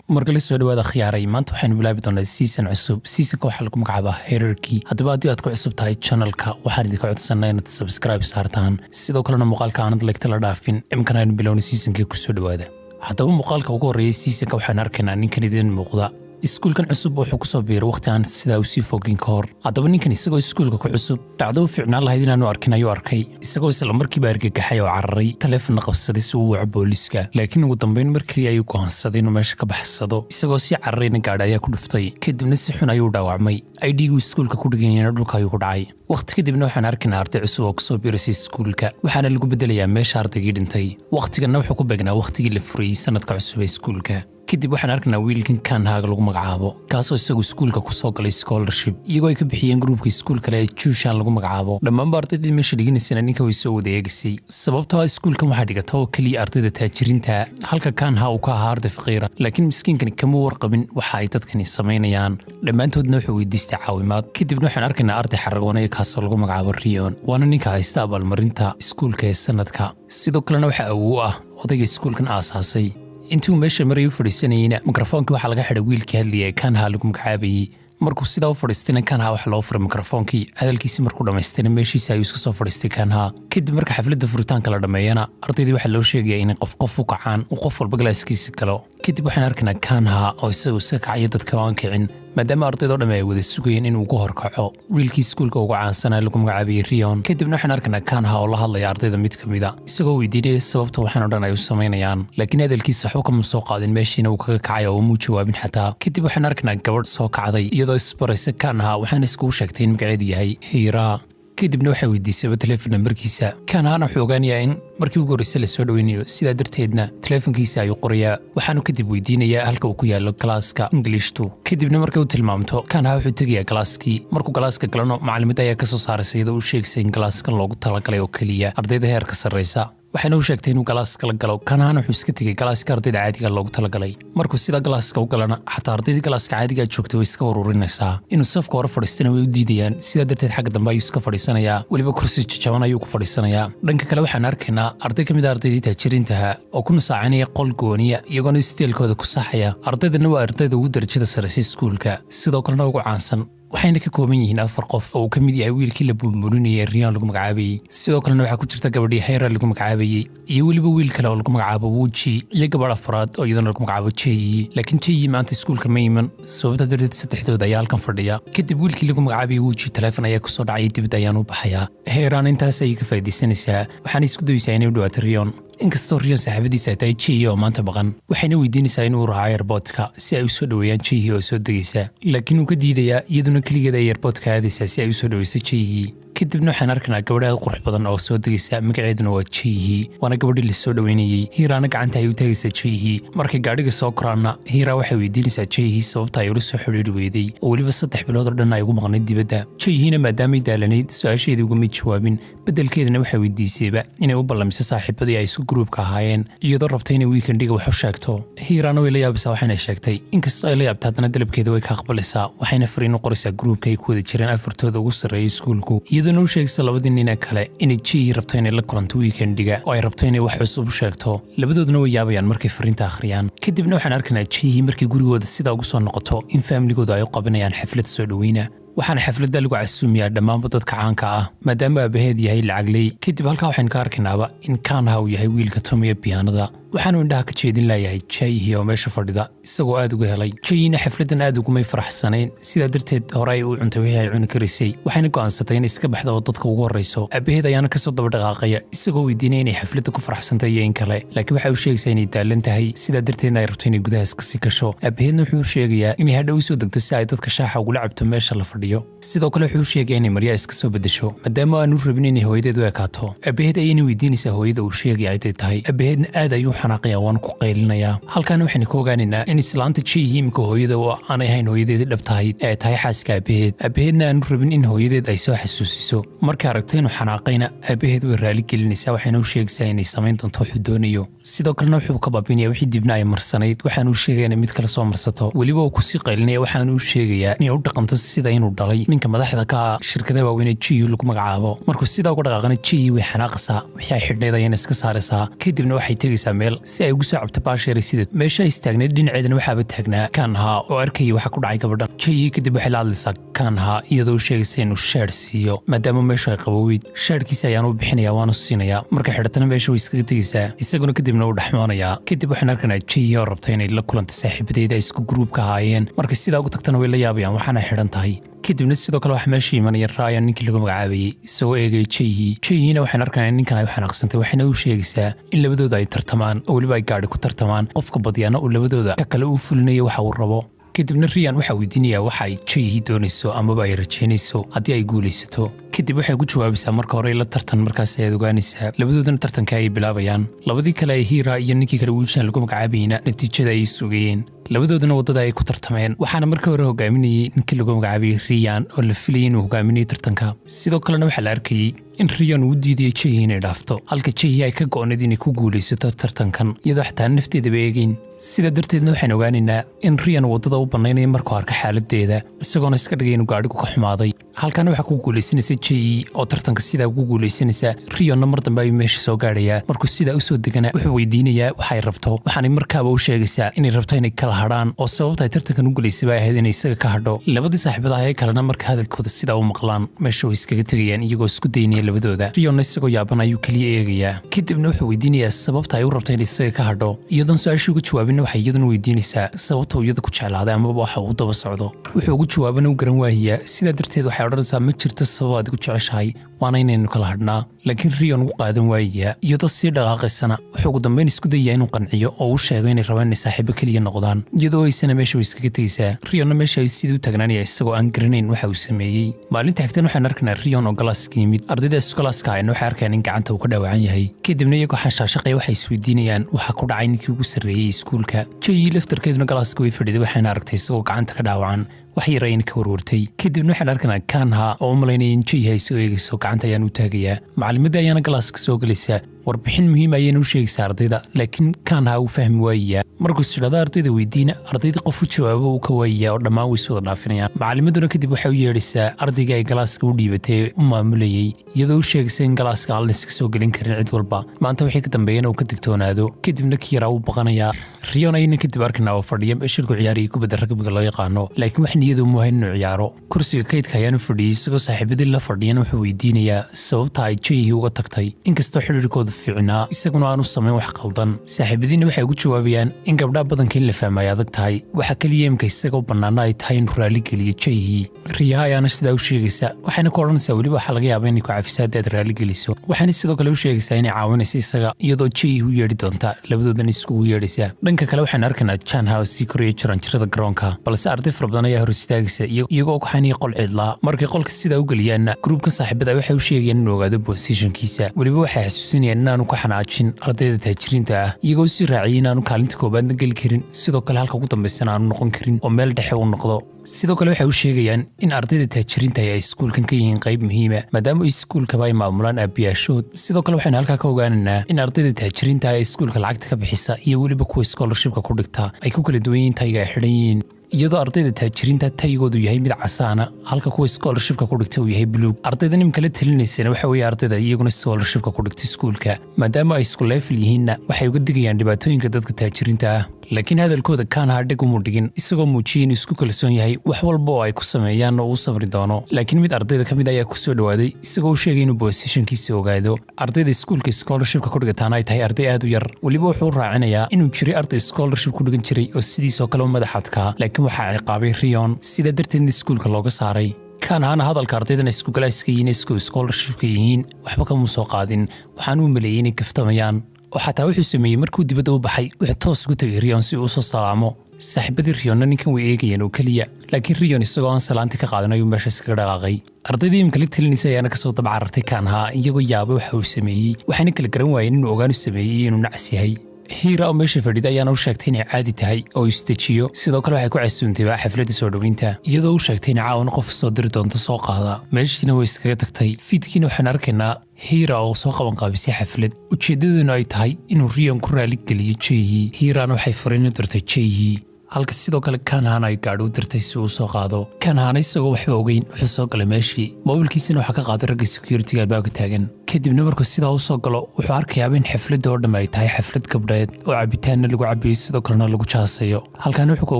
Markale soo dhawaada khiyaaray. Maanta waxaynu bilaabi doonaa season cusub. Seasonka waxaa lagu magacaabaa Hierarchy. Haddaba haddii aad ku cusub tahay channelka, waxaan idinka codsanaa inaad subscribe saartaan, sidoo kalena muuqaalka aanad like-ta la dhaafin. Imkan aynu bilowna seasonkii, kusoo dhawaada. Haddaba muuqaalka ugu horreeyay seasonka waxaan arkaynaa ninkan idin muuqda. Iskuulkan cusub wuxuu kusoo biiray waqti aan sidaa usii fogin ka hor. Haddaba ninkan isagoo iskuulka ku cusub, dhacdo u fiicnaan lahayd inaanu arkin ayuu arkay, isagoo isla markiiba argagaxay oo cararay, taleefonna qabsaday si uu waco booliiska. Laakiin ugu dambayn mar keliya ayuu go'aansaday inuu meesha ka baxsado. Isagoo sii cararayna gaadhi ayaa ku dhuftay, kadibna si xun ayuu dhaawacmay. ID-gu iskuulka ku dhiganyana dhulka ayuu ku dhacay. Waqti kadibna waxaan arkaynaa arday cusub oo kasoo biiraysay iskuulka, waxaana lagu bedelayaa meesha ardaygii dhintay. Waqtiganna wuxuu ku beegnaa waqtigii la furayey sanadka cusub ee iskuulka. Kadib waxaan arkaynaa wiilkan Kanhaaga lagu magacaabo, kaasoo isagu iskuulka ku soo galay scholarship, iyagoo ay ka bixiyeen groupka iskuul kale ee Juushan lagu magacaabo. Dhammaanba ardaydii meesha dhiganaysana ninka way soo wada eegisay, sababtoo ah iskuulkan waxaa dhigata oo keliya ardayda taajiriinta, halka Kanha uu ka ahaa arday faqiira. Laakiin miskiinkani kama warqabin waxa ay dadkani samaynayaan, dhammaantoodna wuxuu weydiistay caawimaad. Kadibna waxaan arkaynaa arday xaragoonaya, kaasoo lagu magacaabo Rion, waana ninka haysta abaalmarinta iskuulka ee sanadka. Sidoo kalena waxaa awow ah odayga iskuulkan aasaasay. Intuu meesha maray u fadhiisanayeyna, mikrofoonkii waxaa laga xidhay wiilkii hadlayay ee Kanha lagu magacaabayey. Markuu sidaa u fadhiistayna, Kanha waxa loo furay mikrofoonkii. Hadalkiisi markuu dhammaystayna, meeshiisa ayuu iska soo fadhiistay Kanha. Kadib marka xafladda furitaanka la dhammeeyana, ardaydii waxaa loo sheegaya inay qof qof u kacaan, uu qof walba classkiisa galo. Kadib waxaan arkaynaa Kanha oo isagu iska kacaya, dadka aan kicin, maadaama ardaydoo dhamme ay wada sugayeen inuu ugu horkaco wiilkii iskuulka ugu caansanaa lagu magacaabayay Rion. Kadibna waxaan arkaynaa Kanha oo la hadlaya ardayda mid ka mida, isagoo weydiinaya sababta waxaan o dhan ay u samaynayaan. Laakiin hadalkiisa waxba kama soo qaadin, meeshiina uu kaga kacay oo umuu jawaabin xataa. Kadib waxaan arkaynaa gabadh soo kacday iyadoo isbaraysa Kanha, waxaana iskugu sheegtay in magaceedu yahay Hiiraa. Kadibna waxay weydiisayba telefon nambarkiisa. Kanhana wuxuu ogaanayaa in markii ugu horreysay lasoo dhoweynayo, sidaa darteedna teleefonkiisa ayuu qorayaa. Waxaanu kadib weydiinayaa halka uu ku yaallo classka Englishtu. Kadibna markay u tilmaamto, Kanha wuxuu tegayaa classkii. Markuu classka galano, macalimadda ayaa kasoo saaraysa, iyadoo u sheegaysa in classkan loogu talagalay oo keliya ardayda heerka sarraysa. Waxayna u sheegtay inuu classka la galo. Kanhana wuxuu iska tegey classka ardayda caadiga loogu talagalay. Markuu sida classka u galana, xataa ardaydii classka caadigaa joogtay way iska ururinaysaa. Inuu safka hore fadhiistana way u diidayaan, sidaa darteed xagga dambe ayuu iska fadhiisanayaa, weliba kursi jajaban ayuu ku fadhiisanayaa. Dhanka kale waxaan arkaynaa arday ka mid a ardaydii taajiriintaha oo ku nusaacinaya qol gooniya, iyagoona stylekooda ku saxaya. Ardaydana waa ardayda ugu darajada sarraysay iskuulka, sidoo kalena ugu caansan, waxayna ka kooban yihiin afar qof oo uu ka mid yahay wiilkii la buunbuuninayay, Riyan lagu magacaabayey. Sidoo kalena waxaa ku jirta gabadhii Hayra lagu magacaabayey, iyo weliba wiil kale oo lagu magacaabo Wuji, iyo gabadh afraad oo iyadana lagu magacaabo Jeyi. Laakiin Jeyi maanta iskuulka ma iman, sababta darteed saddexdooda ayaa halkan fadhiya. Kadib wiilkii lagu magacaabayey Wuji taleefon ayaa kusoo dhacaya, dibadda ayaan u baxayaa. Heyraan intaas ayay ka faa'iidaysanaysaa, waxaana isku dayeysaa inay u dhawaato Riyon, inkastoo Riyon saaxiibadiisa ay tahay Jeyi oo maanta maqan. Waxayna weydiinaysaa inuu raaco airportka si ay u soo dhoweeyaan Jeyi oo soo degaysa, laakiin uu ka diidayaa. Iyaduna keligeed ay airportka aadaysaa si ay u soo dhoweyso Jeyi. Kadibna waxaan arkaynaa gabadh aad qurux badan oo soo degaysa, magaceeduna waa Jeyi, waana gabadhii lasoo dhoweynayey. Hiiraana gacanta ay u taagaysaa Jeyi. Markay gaadhiga soo koraanna, Hiira waxay weydiinaysaa Jeyi sababta ay ula soo xidhiidhi weyday, oo weliba 3 bilood oo dhan ay ugu maqnayd dibadda. Jeyihina maadaamay daalanayd, su-aasheedii ugama jawaabin. Beddelkeedana waxay weydiisayba inay u ballamiso saaxiibadii ay isku groupka ahaayeen, iyadoo rabtay inay weekendiga wax u sheegto. Hiiraana way la yaabaysaa waxayna sheegtay. Inkastoo ay la yaabta, haddana dalabkeeda way ka aqbalaysaa, waxayna fariin u qoraysaa groupka ay ku wada jireen afartooda ugu sarreeyay iskuulku, iyadoona u sheegaysa labadii nina kale inay Jeyi rabto inay la kulanto weekendiga oo ay rabto inay wax cusub u sheegto. Labadooduna way yaabayaan markay fariinta akhriyaan. Kadibna waxaan arkaynaa Jeyi markay gurigooda sidaa ugu soo noqoto in familygooda ay u qabanayaan xaflad soo dhoweyna, waxaana xafladda lagu casuumiyaa dhammaanba dadka caanka ah, maadaama aabaheed yahay lacagley. Kadib halkaa waxaynu ka arkaynaaba in Kanha uu yahay wiilka tumaya biyaanada, waxaanu indhaha ka jeedin laayahay Jayhi oo meesha fadhida, isagoo aad uga helay. Jayina xafladdan aad ugumay faraxsanayn, sidaa darteed hore ay u cuntay wixii ay cuni karaysay, waxayna go'aansatay inay iska baxdo oo dadka ugu horrayso. Aabaheed ayaana kasoo daba dhaqaaqaya, isagoo weydiinaya inay xafladda ku faraxsantay iyo in kale, laakiin waxay u sheegaysaa inay daalan tahay, sidaa darteedna ay rabto inay gudahaas kasii gasho. Aabaheedna wuxuu u sheegayaa inay hadhow usoo degto si ay dadka shaaxa ugula cabto meesha la fadhiyo. Sidoo kale wuxuu u sheegaya inay maryaa iska soo beddesho, maadaama aanu rabin inay hooyadeed u ekaato. Aabaheed ayayna weydiinaysaa hooyada uu sheegaya ciday tahay. Aabaheedna aad ayuu xanaaqayaa, waana ku qaylinayaa. Halkaana waxaynu ka ogaanaynaa in islaanta Jeyi imika hooyada oo aanay ahayn hooyadeedii dhabtahayd ee ay tahay xaaska aabaheed, aabaheedna aanu rabin in hooyadeed ay soo xasuusiso. Markay aragto inuu xanaaqayna, aabaheed way raali gelinaysaa, waxayna u sheegaysaa inay samayn doonto wuxuu doonayo. Sidoo kalena wuxuu ka baabinaya wixii dibna ay marsanayd, waxaanu u sheegaya inay mid kale soo marsato. Weliba uu kusii qaylinaya, waxaanu u sheegayaa inay u dhaqanto sida inuu dhalay ninka madaxda ka ah shirkada waaweyn ee Jiyu lagu magacaabo. Markuu sidaa uga dhaqaaqana, Jiyi way xanaaqaysaa, wixii ay xidhnayd ayayna iska saaraysaa. Kadibna waxay tegaysaa meel meel si ay ugu soo cabto baasheeray. Sida meesha ay istaagneyd dhinaceedana waxaaba taagnaa Kanha oo arkayay waxa ku dhacay gabadhan. Jayi kadib waxay la hadlaysaa Kanha, iyadoo u sheegaysa inuu shaadh siiyo maadaama meeshu ay qaboweyd. Shaadhkiisa ayaan u bixinayaa, waanu siinayaa. Markay xidhatana meesha way iskaga tegaysaa, isaguna kadibna uu dhexmoonayaa. Kadib waxaan arkanaa Jayi oo rabta inay la kulanto saaxiibadeeda ay isku groupka ahaayeen. Markay sidaa ugu tagtana way la yaabayaan waxaana xidhan tahay. Kadibna sidoo kale waxaa meesha imanaya Ryan, ninkii lagu magacaabayey, isagoo eegaya Jayhi. Jayhina waxaan arkanaa ninkan ay u xanaaqsantay, waxayna u sheegaysaa in labadooda ay tartamaan oo weliba ay gaadhi ku tartamaan, qofka badyaana uu labadooda ka kale uu fulinayo waxa uu rabo. Kadibna Riyan waxaa weydiinayaa waxa ay Jayhi doonayso amaba ay rajaynayso haddii ay guulaysato. Kadib waxay ku jawaabaysaa, marka hore la tartan, markaas ayaad ogaanaysaa. Labadoodana tartanka ayay bilaabayaan. Labadii kale ee Hiira iyo ninkii kale Wiilshan lagu magacaabayna natiijada ayay sugayeen. Labadoodana waddada ay ku tartameen, waxaana markii hore hogaaminayey ninkii lagu magacaabayay Riyan oo la filayay inuu hogaaminayo tartanka. Sidoo kalena waxaa la arkayey in Riyan uu diidayay Jayhi inay dhaafto, halka Jayhi ay ka go'nayd inay ku guulaysato tartankan, iyadoo xataa nafteedaba eegeyn. Sida darteedna waxaan ogaanaynaa in Riyan waddada u bannaynaya markuu arka xaaladeeda, isagoona iska dhigay inuu gaadhigu ka xumaaday. Halkaana waxaa ku guulaysanaysa Jayhi oo tartanka sidaa ugu guulaysanaysa. Riyonna mar dambe ayuu meesha soo gaadhayaa. Markuu sidaa usoo degana wuxuu weydiinayaa waxay rabto, waxaanay markaaba u sheegaysaa inay rabto inay kala hadhaan, oo sababta ay tartankan u gelaysay bay ahayd inay isaga ka hadho. Labadii saaxiibadaha ee kalena marka hadalkooda sidaa u maqlaan meesha way iskaga tegayaan, iyagoo isku daynaya labadooda. Riyonna isagoo yaaban ayuu keliya eegayaa. Kadibna wuxuu weydiinayaa sababta ay u rabto inay isaga ka hadho. Iyadoon su-aashii uga jawaabinna waxay iyaduna weydiinaysaa sababta uu iyada ku jeclaaday amaba waxa uu daba socdo. Wuxuu ugu jawaabana u garan waayayaa. Sidaa darteed waxay odhanaysaa, ma jirto sabab aad igu jeceshahay, waana inaynu kala hadhnaa. Laakiin Riyon ugu qaadan waayayaa. Iyadoo sii dhaqaaqaysana wuxuu ugu dambayn isku dayayaa inuu qanciyo oo uu sheego inay rabaan inay saaxiibo keliya noqdaan. Iyadoo aysana meesha way iskaga tegaysaa. Riyonna meesha ay sidii u taagnaanaya, isagoo aan garanayn waxa uu sameeyey. Maalinta xigtan waxaan arkaynaa Riyon oo classka yimid. Ardayda isku classka ahayna waxay arkayaan in gacanta uu ka dhaawacan yahay. Kadibna iyagoo xanshaashaqaya waxay isweydiinayaan waxa ku dhacay ninkii ugu sarreeyey iskuulka. Jayi laftarkeeduna classka way fadhiday, waxayna aragtay isagoo gacanta ka dhaawacan, wax yar ayna ka warwartay. Kadibna waxaan arkanaa Kanha oo u malaynaya in Jayhi ay soo eegayso, gacanta ayaan u taagayaa. Macalimadda ayaana classka soo gelaysa. Warbixin muhiim ayayna u sheegaysaa ardayda, laakiin Kanha uu fahmi waayayaa. Markuu sidhada ardayda weydiina, ardayda qof u jawaabo uu ka waayayaa oo dhammaan way is wada dhaafinayaan. Macalimaduna kadib waxay u yeedhaysaa ardayga ay classka u dhiibatay ee u maamulayey, iyadoo u sheegaysa in classka aan la iska soo gelin karin cid walba, maanta wixii ka dambeeyana uu ka digtoonaado. Kadibna ki yaraa uu baqanayaa. Riyon ayayna kadib arkaynaa oo fadhiya meeshilku ciyaarayay kubadda rugbyga loo yaqaano, laakiin wax niyadu mu hayn inuu ciyaaro. Kursiga kaydka ayaanu fadhiyey. Isagoo saaxiibadii la fadhiyana wuxuu weydiinayaa sababta ay Jayhi uga tagtay, inkastoo xidhiirkooda fiicnaa, isaguna aanu samayn wax qaldan. Saaxiibadiinna waxay ugu jawaabayaan in gabdhaha badanka in la fahmo ay adag tahay, waxa keliya imka isagoo bannaana ay tahay inuu raaligeliyo Jayhi. Riyaha ayaana sidaa u sheegaysa, waxayna ku odhanaysaa weliba waxaa laga yaabaa inay ku cafiso haddii aad raaligeliso. Waxayna sidoo kale u sheegaysaa inay caawinaysa isaga, iyadoo Jayhi u yeedhi doonta, labadoodana iskugu yeedhaysa. Dhanka kale waxaan arkaynaa Janha oo sii koraya jaranjarada garoonka, balse arday fara badan ayaa hor istaagaysa, iyagoo kaxaynaya qol cidlaa. Markay qolka sidaa u geliyaanna groupka saaxiibada waxay u sheegayaan inuu ogaado positionkiisa. Weliba waxay xasuusinayaan inaanu ka xanaajin ardayda taajiriinta ah, iyagoo si raaciyay inaanu kaalinta koobaadna geli karin, sidoo kale halka ugu dambaysana aanu noqon karin oo meel dhexe uu noqdo. Sidoo kale waxay u sheegayaan in ardayda taajiriinta ay iskuulkan ka yihiin qayb muhiima, maadaama iskuulkaba ay maamulaan aabbiyaashood. Sidoo kale waxaynu halkaa ka ogaanaynaa in ardayda taajiriinta ee iskuulka lacagta ka bixisa iyo weliba kuwa scholarshipka ku dhigta ay ku kala duwan yihiin tieга ay xidhan yihiin, iyadoo ardayda taajiriinta tiegoodu yahay mid casaana, halka kuwa scholarshipka ku dhigta uu yahay buluug. Ardayda nimka la talinaysana waxa weeye ardayda iyaguna scholarshipka ku dhigta iskuulka. Maadaama ay isku level yihiinna waxay uga digayaan dhibaatooyinka dadka taajiriinta ah. Laakiin hadalkooda Kaanha dheg umu dhigin, isagoo muujiyey inuu isku kalsoon yahay, wax walba oo ay ku sameeyaan oo uu sabri doono. Laakiin mid ardayda ka mid ayaa ku soo dhowaaday, isagoo u sheegay inuu positionkiisa ogaado, ardayda iskuulka scholarshipka ku dhigataana ay tahay arday aad u yar. Weliba wuxuu raacinayaa inuu jiray arday scholarship ku dhigan jiray oo sidiisoo kale u madax adkaa, laakiin waxaa ciqaabay Rion, sidaa darteedna iskuulka looga saaray. Kaanhana hadalka ardaydan isku classka yihiin, isku scholarshipka yihiin, waxba kamuu soo qaadin. Waxaan u maleeyey inay kaftamayaan, oo xataa wuxuu sameeyey markuu dibadda u baxay wuxuu toos ugu tegay Rion si uu usoo salaamo. Saaxiibadii Riyonna ninkan way eegayeen oo keliya, laakiin Riyon isagoo aan salaanti ka qaadan ayuu meesha iskaga dhaqaaqay. Ardaydii imika la talinaysa ayaana kasoo daba carartay Kaanha, iyagoo yaabay waxa uu sameeyey, waxayna kala garan waayeen inuu ogaanu sameeyey iyo inuu nacas yahay. Hiira oo meesha fadhida ayaana u sheegtay inay caadi tahay oo isdejiyo. Sidoo kale waxay ku casuumtay baa xafladda soo dhoweynta, iyadoo u sheegtay inay caawana qof soo diri doonto soo qaada. Meeshiina way iskaga tagtay. Fiidkiina waxaan arkaynaa Hiira oo soo qabanqaabisay xaflad, ujeeddaduna ay tahay inuu Riyon ku raaligeliyo Jeyi. Hiirana waxay fariin u dirtay Jeyi. Halka sidoo kale Kanhana ay gaadhi u dirtay si uu soo qaado. Kanhana isagoo waxba ogeyn wuxuu soo galay meeshii, moobilkiisina waxaa ka qaaday ragga security-ga albaabka taagan. Kadibna markuu sidaa u soo galo, wuxuu arkayaaba in xafladda oo dhamme ay tahay xaflad gabdheed oo cabitaanna lagu cabayo, sidoo kalena lagu jaasayo. Halkaana wuxuu ka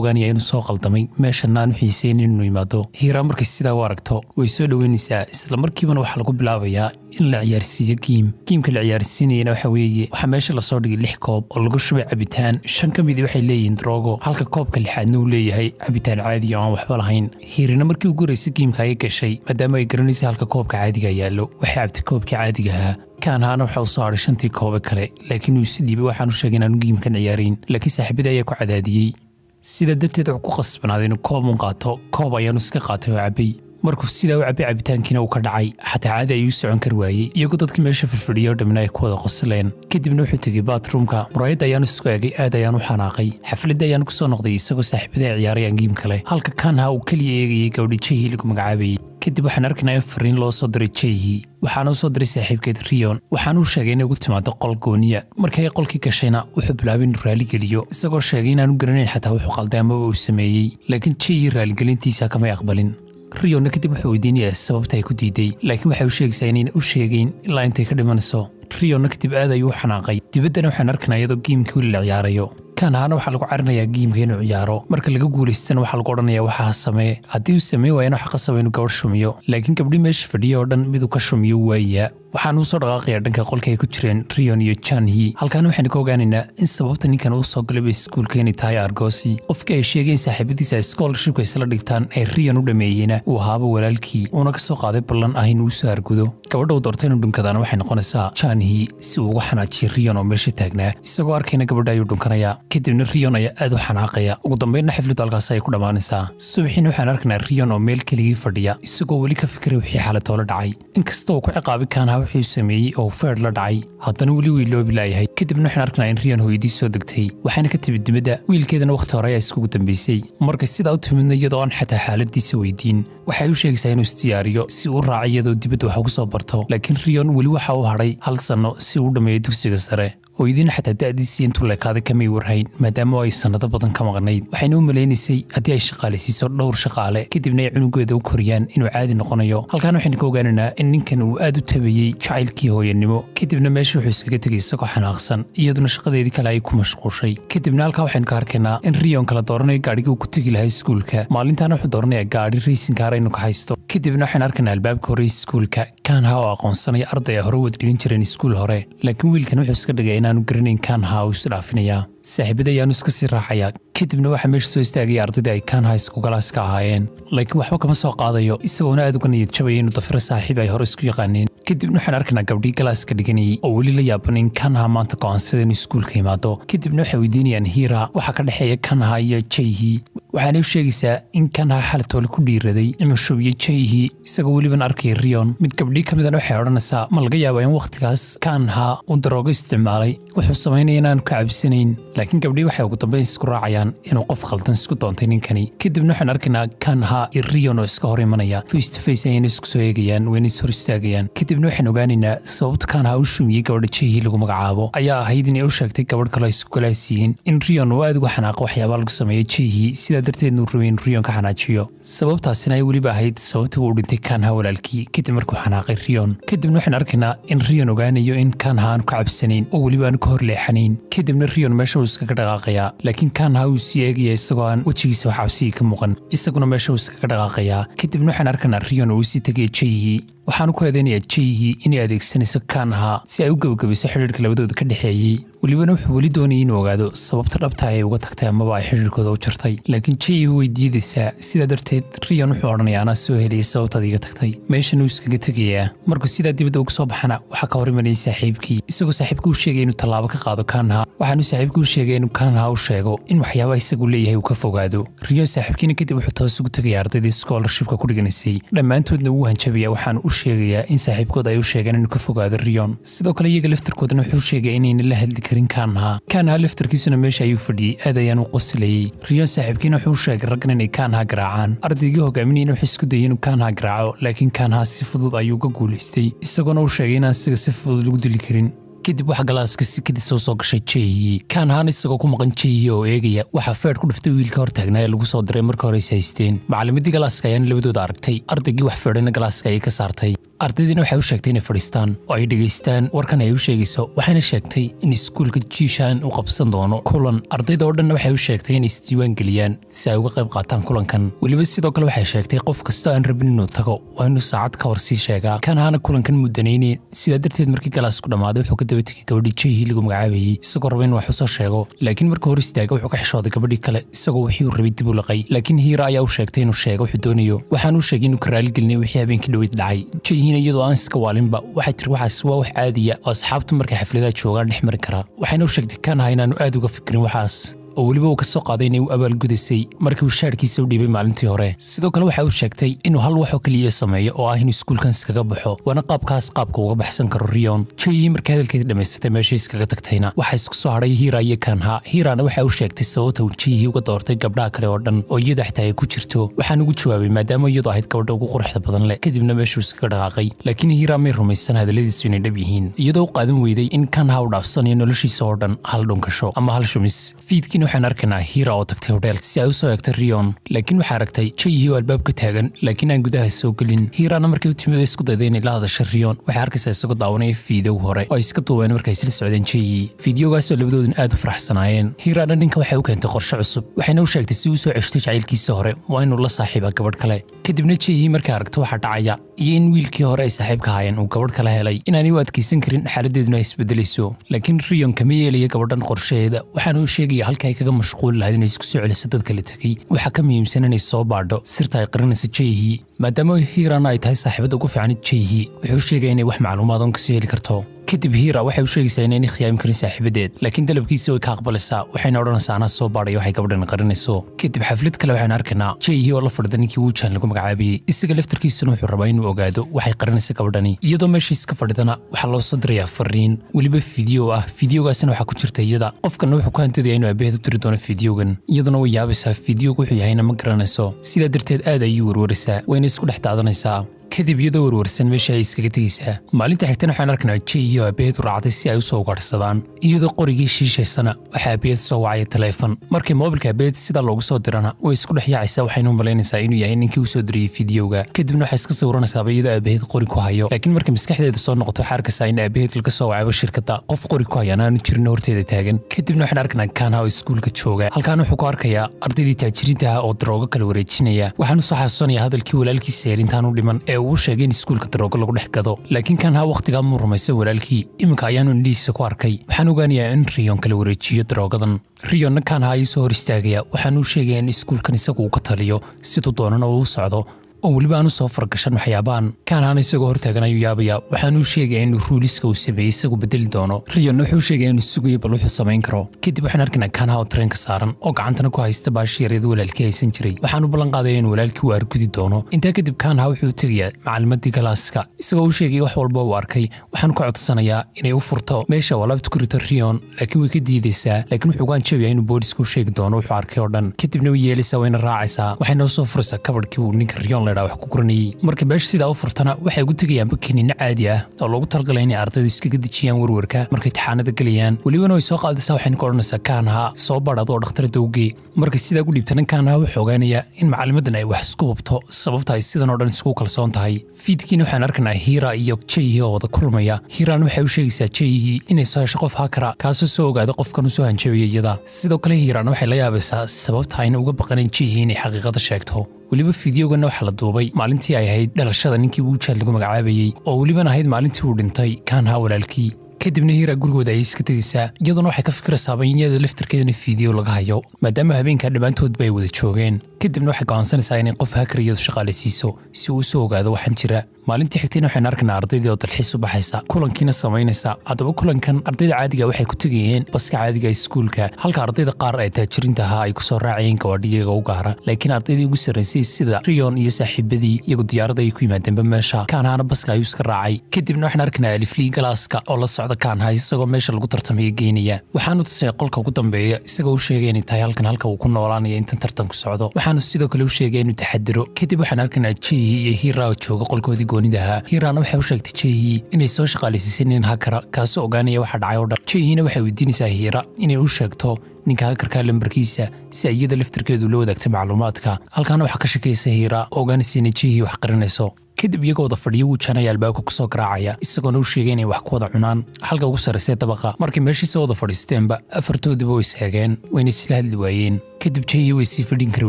ogaanayaa inuu soo qaldamay, meeshanna aan u xiiseynin inuu yimaado. Hiiraa markay sidaa u aragto way soo dhoweynaysaa. Isla markiibana waxaa lagu bilaabayaa in la ciyaarsiiyo game. Game-ka la ciyaarsiinayana waxa weeye, waxaa meesha lasoo dhigay lix koob oo lagu shubay cabitaan. Shan ka midii waxay leeyihiin droogo, halka koobka lixaadna uu leeyahay cabitaan caadi oo aan waxba lahayn. Hiirina markii ugu horreysay game-ka ayay gashay, maadaama ay garanaysay halka koobka caadiga yaallo. Waxay cabtay koobkii caadiga ahaa. Kaanhaana waxa uu soo hadhay shantii koobe kale, laakiin uu isi dhiibay. Waxaanu sheegay inaanu game-kan ciyaarayn, laakiin saaxiibadii ayaa ku cadaadiyey. Sidaa darteed wuxuu ku khasbanaaday inuu koob un qaato. Koob ayaanu iska qaatay oo cabbay. Markuu sidaa u cabbay, cabitaankiina uu ka dhacay, xataa caadi ayuu socon kari waayey, iyagoo dadkii meesha firfidhiyay oo dhammina ay ku wada qosleen. Kadibna wuxuu tegey bathroom-ka. Muraayadda ayaanu isku eegay, aad ayaan u xanaaqay. Xafladda ayaanu kusoo noqday isagoo saaxiibada ay ciyaarayaan game kale, halka Kanha uu keliya eegayay gabadhi Jayhi lagu magacaabayay. Kadib waxaan arkaynaa in fariin loo soo diray Jayhi. Waxaana u soo diray saaxiibkeed Riyon. Waxaana uu sheegay inay ugu timaado qol gooniya. Markay qolkii gashayna, wuxuu bilaabay inuu raaligeliyo, isagoo sheegay inaanu garanayn xataa wuxuu qalday amaba uu sameeyey. Laakiin Jayhi raaligelintiisa kamay aqbalin. Riyonna kadib wuxuu weydiinayaa sababta ay ku diiday, laakiin waxay u sheegaysaa inayna u sheegayn ilaa intay ka dhimanayso. Riyonna kadib aad ayuu u xanaaqay. Dibaddana waxaan arkaynaa iyadoo game-kii weli la ciyaarayo. Kanhaana waxaa lagu carinayaa game-ka inuu ciyaaro. Marka laga guulaystana, waxaa lagu odhanayaa waxaa samee. Haddii uu sameyn waayana, waxa qasaba inuu gabadh shumiyo. Laakiin gabdhii meesha fadhiya oo dhan miduu ka shumiyo waayaa. Waxaan uu soo dhaqaaqayaa dhanka qolka ay ku jireen Rion iyo Janhi. Halkaana waxaynu ka ogaanaynaa in sababta ninkan uu soo galay bay iskuulka inay tahay argoosi. Qofkii ay sheegeen saaxiibadiisa ay scholarship-ka isla dhigtaan ee Rion u dhameeyeyna uu ahaaba walaalkii, uuna ka soo qaaday ballan ah inuu usoo argudo. Gabadha uu doortay inuu dhunkadaana waxay noqonaysaa Janhi, si uu uga xanaajiyo Rion oo meesha taagnaa. Isagoo arkayna gabadha ayuu dhunkanayaa. Kadibna Rion ayaa aad u xanaaqaya. Ugu dambeynna xafladdu halkaas ayay ku dhammaanaysaa. Subaxiina waxaan arkaynaa Rion oo meel keligii fadhiya, isagoo weli ka fikiray wixii xalatoolo dhacay. Inkasta uu ku ciqaabay Kaanha wixii sameeyey oo feer la dhacay, haddana weli wii loobi laayahay. Kadibna waxaan arkaynaa in Rion hooyadii soo degtay, waxayna ka timid dibadda. Wiilkeedana wakhti hore ayaa iskugu dambeysay. Markay sidaa u timidna, iyadoo aan xataa xaaladiisa weydiin, waxay u sheegaysaa inuu isdiyaariyo si uu raaco iyadoo dibadda wax ugu soo barto. Laakiin Rion weli waxa uu hadhay hal sanno si uu u dhammeeyo dugsiga sare. Hooyadiina xataa da'diisii intuu leekaaday kamay warhayn, maadaama ay sannado badan ka maqnayd. Waxayna u malaynaysay haddii ay shaqaalaysiiso dhowr shaqaale, kadibna ay cunugeeda u koriyaan, inuu caadi noqonayo. Halkaan waxaynu ka ogaanaynaa in ninkan uu aad u tabayey jacaylkii hooyanimo. Kadibna meesha wuxuu iskaga tegay isagoo xanaaqsan, iyaduna shaqadeedii kale ay ku mashquushay. Kadibna halkaa waxaynu ka arkaynaa in Rion kala dooranayo gaadhigii uu ku tegi lahaa iskuulka. Maalintaana wuxuu dooranayaa gaadhi racing car inuu ka haysto. Kadibna waxaynu arkaynaa albaabka hore iskuulka Kanha oo aqoonsanaya arday ay hore wad dhigan jireen iskuul hore. Laakiin wiilkan wuxuu iska dhigay inaanu garanayn Kanha, uu isdhaafinayaa. Saaxiibada ayaanu iska sii raacayaa. Kadibna waxaa meesha soo istaagaya ardaydii ay Kanha isku class-ka ahaayeen, laakiin waxba kama soo qaadayo, isagoona aad uga niyad jabaya inuu dafiro saaxiib ay hore isku yaqaaneen. Kadibna waxaan arkaynaa gabdhii class-ka dhiganayay oo weli la yaaban in Kanha maanta go'aansada inuu iskuulka yimaado. Kadibna waxay weydiinayaan Hira waxaa ka dhexeeya Kanha iyo Jayhi. Waxaanay u sheegaysaa in Kanha xalatoole ku dhiiraday inuu shubiyo Jayhi, isagoo weliban arkaya Rion. Mid gabdhii ka midana waxay odhanaysaa, ma laga yaabaa in wakhtigaas Kanha uu daroogo isticmaalay, wuxuu samaynaya inaanu ka cabsanayn? Laakiin gabdhii waxay ugu dambeyn isku raacayaan inuu qof khaldan isku doontay ninkani. Kadibna waxaan arkaynaa Kanha iyo Rion oo iska hor imanaya. Face to face ayayna isku soo eegayaan, wayna is hor istaagayaan. Kadibna waxaan ogaanaynaa sababta Kanha u shumiyey gabadha Jayhi lagu magacaabo ayaa ahayd inay u sheegtay gabadh kaloo ay isku class yihiin in Rion uu aad uga xanaaqo waxyaabaa lagu sameeyo Jayhi. Sidaa darteedna uu rabay in Rion ka xanaajiyo. Sababtaasina ay weliba ahayd sababtii uu dhintay Kanha walaalkii kadib markuu xanaaqay Rion. Kadibna waxaan arkaynaa in Rion ogaanayo in Kanha aanu ka cabsanayn oo weliba aanu ka hor leexanayn. Kadibna Rion meesha uu iskaga dhaqaaqayaa, laakiin Kanha uu sii eegaya isagoo aan wejigiisa wax cabsigii ka muuqan. Isaguna meesha uu iskaga dhaqaaqayaa. Kadibna waxaan arkaynaa Rion oo usii tegaya Jayhi. Waxaanu ku eedeynayaa Jayhi inay adeegsanayso Kanha si ay u gebagabayso xidhiirka labadooda ka dhexeeyey. Welibana wuxuu weli doonayay inuu ogaado sababta dhabta ay uga tagtay amaba ay xidhiirkooda u jartay, laakiin Jayhi way diidaysaa. Sidaa darteed Rion wuxuu odhanayaa, anaa soo heliyay sababtaad iga tagtay. Meeshan uu iskaga tegayaa. Markuu sidaa dibadda uga soo baxana, waxaa ka hor imanayay saaxiibkii, isagoo saaxiibkii u sheegay inuu tallaabo ka qaado Kanha. Waxaanu saaxiibkii u sheegay inuu Kanha u sheego in waxyaaba isagu leeyahay uu ka fogaado. Rion saaxiibkiina kadib wuxuu toos ugu tegaya ardaydii scholarship-ka ku dhiganaysay. Dhammaantoodna wuu hanjabaya. Waxaanu u sheegayaa in saaxiibkood ay u sheegeen inuu ka fogaado Rion. Sidoo kale iyaga laftarkoodana wuxuu sheegay inayna la hadli karin Kanha. Kanha laftarkiisuna meesha ayuu fadhiyey, aad ayaan u qoslayey. Rion saaxiibkiina wuxuu u sheegay raggan inay Kanha garaacaan. Ardaygii hogaaminayana wuxuu isku dayay inuu Kanha garaaco, laakiin Kanha si fudud ayuu uga guulaystay, isagoona u sheegay inaan isaga si fudud lagu dili karin. Kadib waxa classka si kadis soo gashay Jehi. Kanhan isagoo ku maqan Jehi oo eegaya, waxaa feer ku dhiftay wiilka hortaagnaa ee lagu soo diray marka hore is haysteen. Macalimadii classka ayaana labadooda aragtay. Ardaygii wax feedhayna classka ayay ka saartay. Ardaydiina waxay u sheegtay inay fadhiistaan oo ay dhegaystaan warkan ay u sheegayso, waxayna sheegtay in iskuulka Jiishan uu qabsan doono kulan. Ardayda oo dhanna waxay u sheegtay inay isdiiwaan geliyaan si ay uga qayb qaataan kulankan. Weliba sidoo kale waxay sheegtay qof kastoo aan rabin inuu tago waa inuu saacad ka hor sii sheegaa. Kanhana kulankan muddanayne, sidaa darteed markii classku dhammaaday wuxuu ka daba tegay gabadhii Jehi lagu magacaabayey, isagoo raba in wax usoo sheego. Laakiin markuu hor istaagay wuxuu ka xishooday gabadhii kale, isagoo wixii uu rabay dib u laqay. Laakiin Hiira ayaa u sheegtay inuu sheego wuxuu doonayo. Waxaan u sheegay inuu ka raaligelinay wixii habeenkii dhoweyd dhacay. Jehina iyadoo aan iska waalinba waxay tiri waxaas waa wax caadiya oo asxaabtu markay xafladaha joogaan dhex mari karaa. Waxayna u sheegtay Kanha inaanu aad uga fikirin waxaas, oo weliba uu ka soo qaaday inay u abaalgudaysay markii uu shaadhkiisa u dhiibay maalintii hore. Sidoo kale waxa uu sheegtay inuu hal waxoo keliya sameeyo, oo ah inuu iskuulkan iskaga baxo, waana qaabkaas qaabka uga baxsan karo Riyon. Jeyi markii hadalkeedii dhammaysatay meesha iskaga tagtayna waxaa isku soo hadhay Hiira iyo Kanha. Hiirana waxa uu sheegtay sababta uu Jeyi uga doortay gabdhaha kale oo dhan, oo iyada xitaa ay ku jirto. Waxaan ugu jawaabay maadaama iyadu ahayd gabadha ugu quruxda badan leh. Kadibna meeshuu iskaga dhaqaaqay. Laakiin Hiira may rumaysan hadalladiisu inay dhab yihiin, iyadoo u qaadan weyday in Kanha uu dhaafsanayo noloshiisa oo dhan hal dhunkasho ama hal shumis. Fiidkiina waxaan arkaynaa Hiira oo tagtay hodheel si ay u soo eegtay Riyon, laakiin waxaa aragtay Jeyi oo albaabka taagan laakiin aan gudaha soo gelin. Hiirana markay u timid isku dayday inay la hadasho Riyon, waxay arkaysaa isagoo daawanaya video hore oo ay iska duubeen markay isla socdeen Jeyi, videogaasoo labadoodun aad u faraxsanaayeen. Hiirana ninka waxay u keentay qorshe cusub, waxayna u sheegtay si uu soo ceshtay jacaylkiisa hore waa inuu la saaxiiba gabadh kale. Kadibna Jeyi markay aragto waxaa dhacaya iyo in wiilkii hore ay saaxiibka ahaayeen uu gabadh kale helay, inaanay u adkaysan karin, xaaladeeduna ay isbedelayso. Laakiin Riyon kama yeelaya gabadhan qorshaheeda. Waxaana uu sheegaya halka ay kaga mashquuli lahayd inay isku soo celiso dad kala tegey, waxaa ka muhiimsan inay soo baadho sirta ay qarinaysa Jehi. Maadaama Hiirana ay tahay saaxiibada ugu fiican Jehi, wuxuu sheegaya inay wax macluumaad oon kasoo heli karto. Kadib Hiira waxay u sheegaysaa inaynay khiyaami karin saaxiibadeed, laakiin dalabkiisa way ka aqbalaysaa, waxayna odhanaysaa anaa soo baadhaya waxay gabadhan qarinayso. Kadib xaflad kale waxaynu arkaynaa Jehi oo la fadhida ninkii Wujan lagu magacaabayey. Isaga laftarkiisuna wuxuu rabaa inuu ogaado waxay qarinaysa gabadhani. Iyadoo meesha iska fadhidana waxaa loo soo dirayaa fariin, weliba video ah. Videogaasina waxaa ku jirta iyada. Qofkanna wuxuu ku hantidaya inuu aabaheed u diri doono videogan. Iyaduna way yaabaysaa, videogu wuxuu yahayna ma garanayso. Sidaa darteed aad ayay warwaraysaa, wayna isku dhex daadanaysaa. Kadib iyadoo warwarsan meesha ay iskaga tegaysaa. Maalinta xigtana waxaan arkaynaa Jay oo aabaheed u raacday si ay u soo ugaadhsadaan. Iyadoo qorigii shiishaysana waxaa aabaheed soo wacaya taleefon. Markii moobilka aabaheed sidaa loogu soo dirana way isku dhex yaacaysaa, waxaynu u malaynaysaa inuu yahay ninkii u soo diriyey videoga. Kadibna waxay iska sawiranaysaaba iyadoo aabaheed qori ku hayo. Laakiin markay maskaxdeeda soo noqoto waxaa arkaysaa in aabaheed laga soo wacayba shirkadda, qof qori ku hayaan aanu jirin horteeda taagan. Kadibna waxaan arkaynaa Kanha oo iskuulka jooga. Halkaan wuxuu ku arkayaa ardaydii taajiriinta ah oo daroogo kala wareejinaya. Waxaanu soo xasuusanayaa hadalkii walaalkiisa yeel intaanu dhiman ee uu sheegay in iskuulka daroogo lagu dhex gado. Laakiin Kanha wakhtigaa muu rumaysan walaalkii, iminka ayaanu indhihiisa ku arkay. Waxaan ogaanayaa in Riyon kala wareejiyo daroogadan. Riyonna Kanha ayuu soo hor istaagaya, waxaanu u sheegaya in iskuulkan isagu uu ka taliyo, siduu doonana uu u socdo, oo weliba aan u soo fargashan waxyaabahan. Kanhana isagoo hortaagan ayuu yaabaya. Waxaanu u sheegaya inuu ruleska uu sameeyey isagu bedeli doono. Riyonna wuxuu sheegaya inuu sugayo bal wuxuu samayn karo. Kadib waxaan arkaynaa Kanha oo tareenka saaran oo gacantana ku haysta baashi yaryada walaalkii haysan jiray. Waxaanu ballan qaadaya in walaalkii uu argudi doono. Intaa kadib Kanha wuxuu tegayaa macalimadii classka, isagoo u sheegaya wax walba uu arkay. Waxaanu ka codsanayaa inay u furto meesha uu alaabta ku rito Riyon, laakiin way ka diidaysaa. Laakiin wuxuu uga hanjabayaa inuu booliska u sheegi doono wuxuu arkay oo dhan. Kadibna way yeelaysaa, wayna raacaysaa. Waxay noo soo furaysaa kabadhkii uu ninka Riyon laydhaa wax ku guranayey. Marka meesha sidaa u furtana waxay ugu tegayaan kiniinno caadi ah oo loogu talagalay inay ardaydu iskaga dejiyaan warwarka markay taxaanada gelayaan. Welibana way soo qaadaysaa, waxayna ka odhanaysaa Kanha soo badh adoo dhakhtar dawgee. Markay sidaa ku dhiibtana Kanha wuxuu ogaanayaa in macalimadan ay wax isku hubto, sababta ay sidan oo dhan isku kalsoon tahay. Fiidkiina waxaan arkaynaa Hiira iyo Jayhi oo wada kulmaya. Hiirana waxay u sheegaysaa Jayhi inay soo hesho qof hacker ah, kaasoo soo ogaada qofkan u soo hanjabaya iyada. Sidoo kale Hiirana waxay la yaabaysaa sababta ayna uga baqanayn Jayhi inay xaqiiqada sheegto. Weliba fideoganna waxaa la duubay maalintii ay ahayd dhalashada ninkii Wujan lagu magacaabayey, oo welibana ahayd maalintii uu dhintay Kanha walaalkii. Kadibna Hiira gurigooda ayay iska tegaysaa. Iyaduna waxay ka fikiraysaaba in iyada laftarkeedana video laga hayo, maadaama habeenkaa dhammaantoodba ay wada joogeen. Kadibna waxay go'aansanaysaa inay qof hacker iyadu shaqaalaysiiso si uu usoo ogaado waxaan jira. Maalintii xigtayna waxaynu arkaynaa ardaydii oo dalxiis u baxaysa, kulankiina samaynaysa. Haddaba kulankan ardayda caadiga waxay ku tegayeen baska caadiga iskuulka, halka ardayda qaar ee taajiriinta ahaa ay kusoo raacayeen gawaadhi iyaga u gaara. Laakiin ardaydii ugu sarraysay sida Riyon iyo saaxiibadii iyagu diyaarada ay ku yimaadeenba meesha. Kanhana baska ayuu iska raacay. Kadibna waxaan arkaynaa aliflii classka oo la socda Kanha, isagoo meesha lagu tartamaya geynaya. Waxaanu tusay qolka ugu dambeeya, isagoo u sheegay inay tahay halkan halka uu ku noolaanaya intan tartanku socdo. Waxaanu sidoo kale u sheegay inuu taxadiro. Kadib waxaan arkaynaa Jihi iyo Hira oo jooga qolkoodii. Goonida ahaa. Hiirana waxay u sheegtay Jehi inay soo shaqaalaysiisay nin hacker ah, kaasoo ogaanaya waxa dhacay oo dhan. Jehina waxay weydiinaysaa Hiira inay u sheegto ninka hackerka lambarkiisa, si ay iyada laftirkeedu la wadaagta macluumaadka. Halkaana waxaa ka shakaysa Hiira oo ogaanaysa inay Jehi wax qarinayso. Kadib iyagoo wada fadhiyo, Wujan ayaa albaabka kusoo garaacaya, isagoona u sheegay inay wax ku wada cunaan halka ugu sarraysay dabaqa. Markay meeshii soo wada fadhiisteenba, afartoodiiba way seegeen, wayna isla hadli waayeen. Kadib Jehi way sii fadhin kari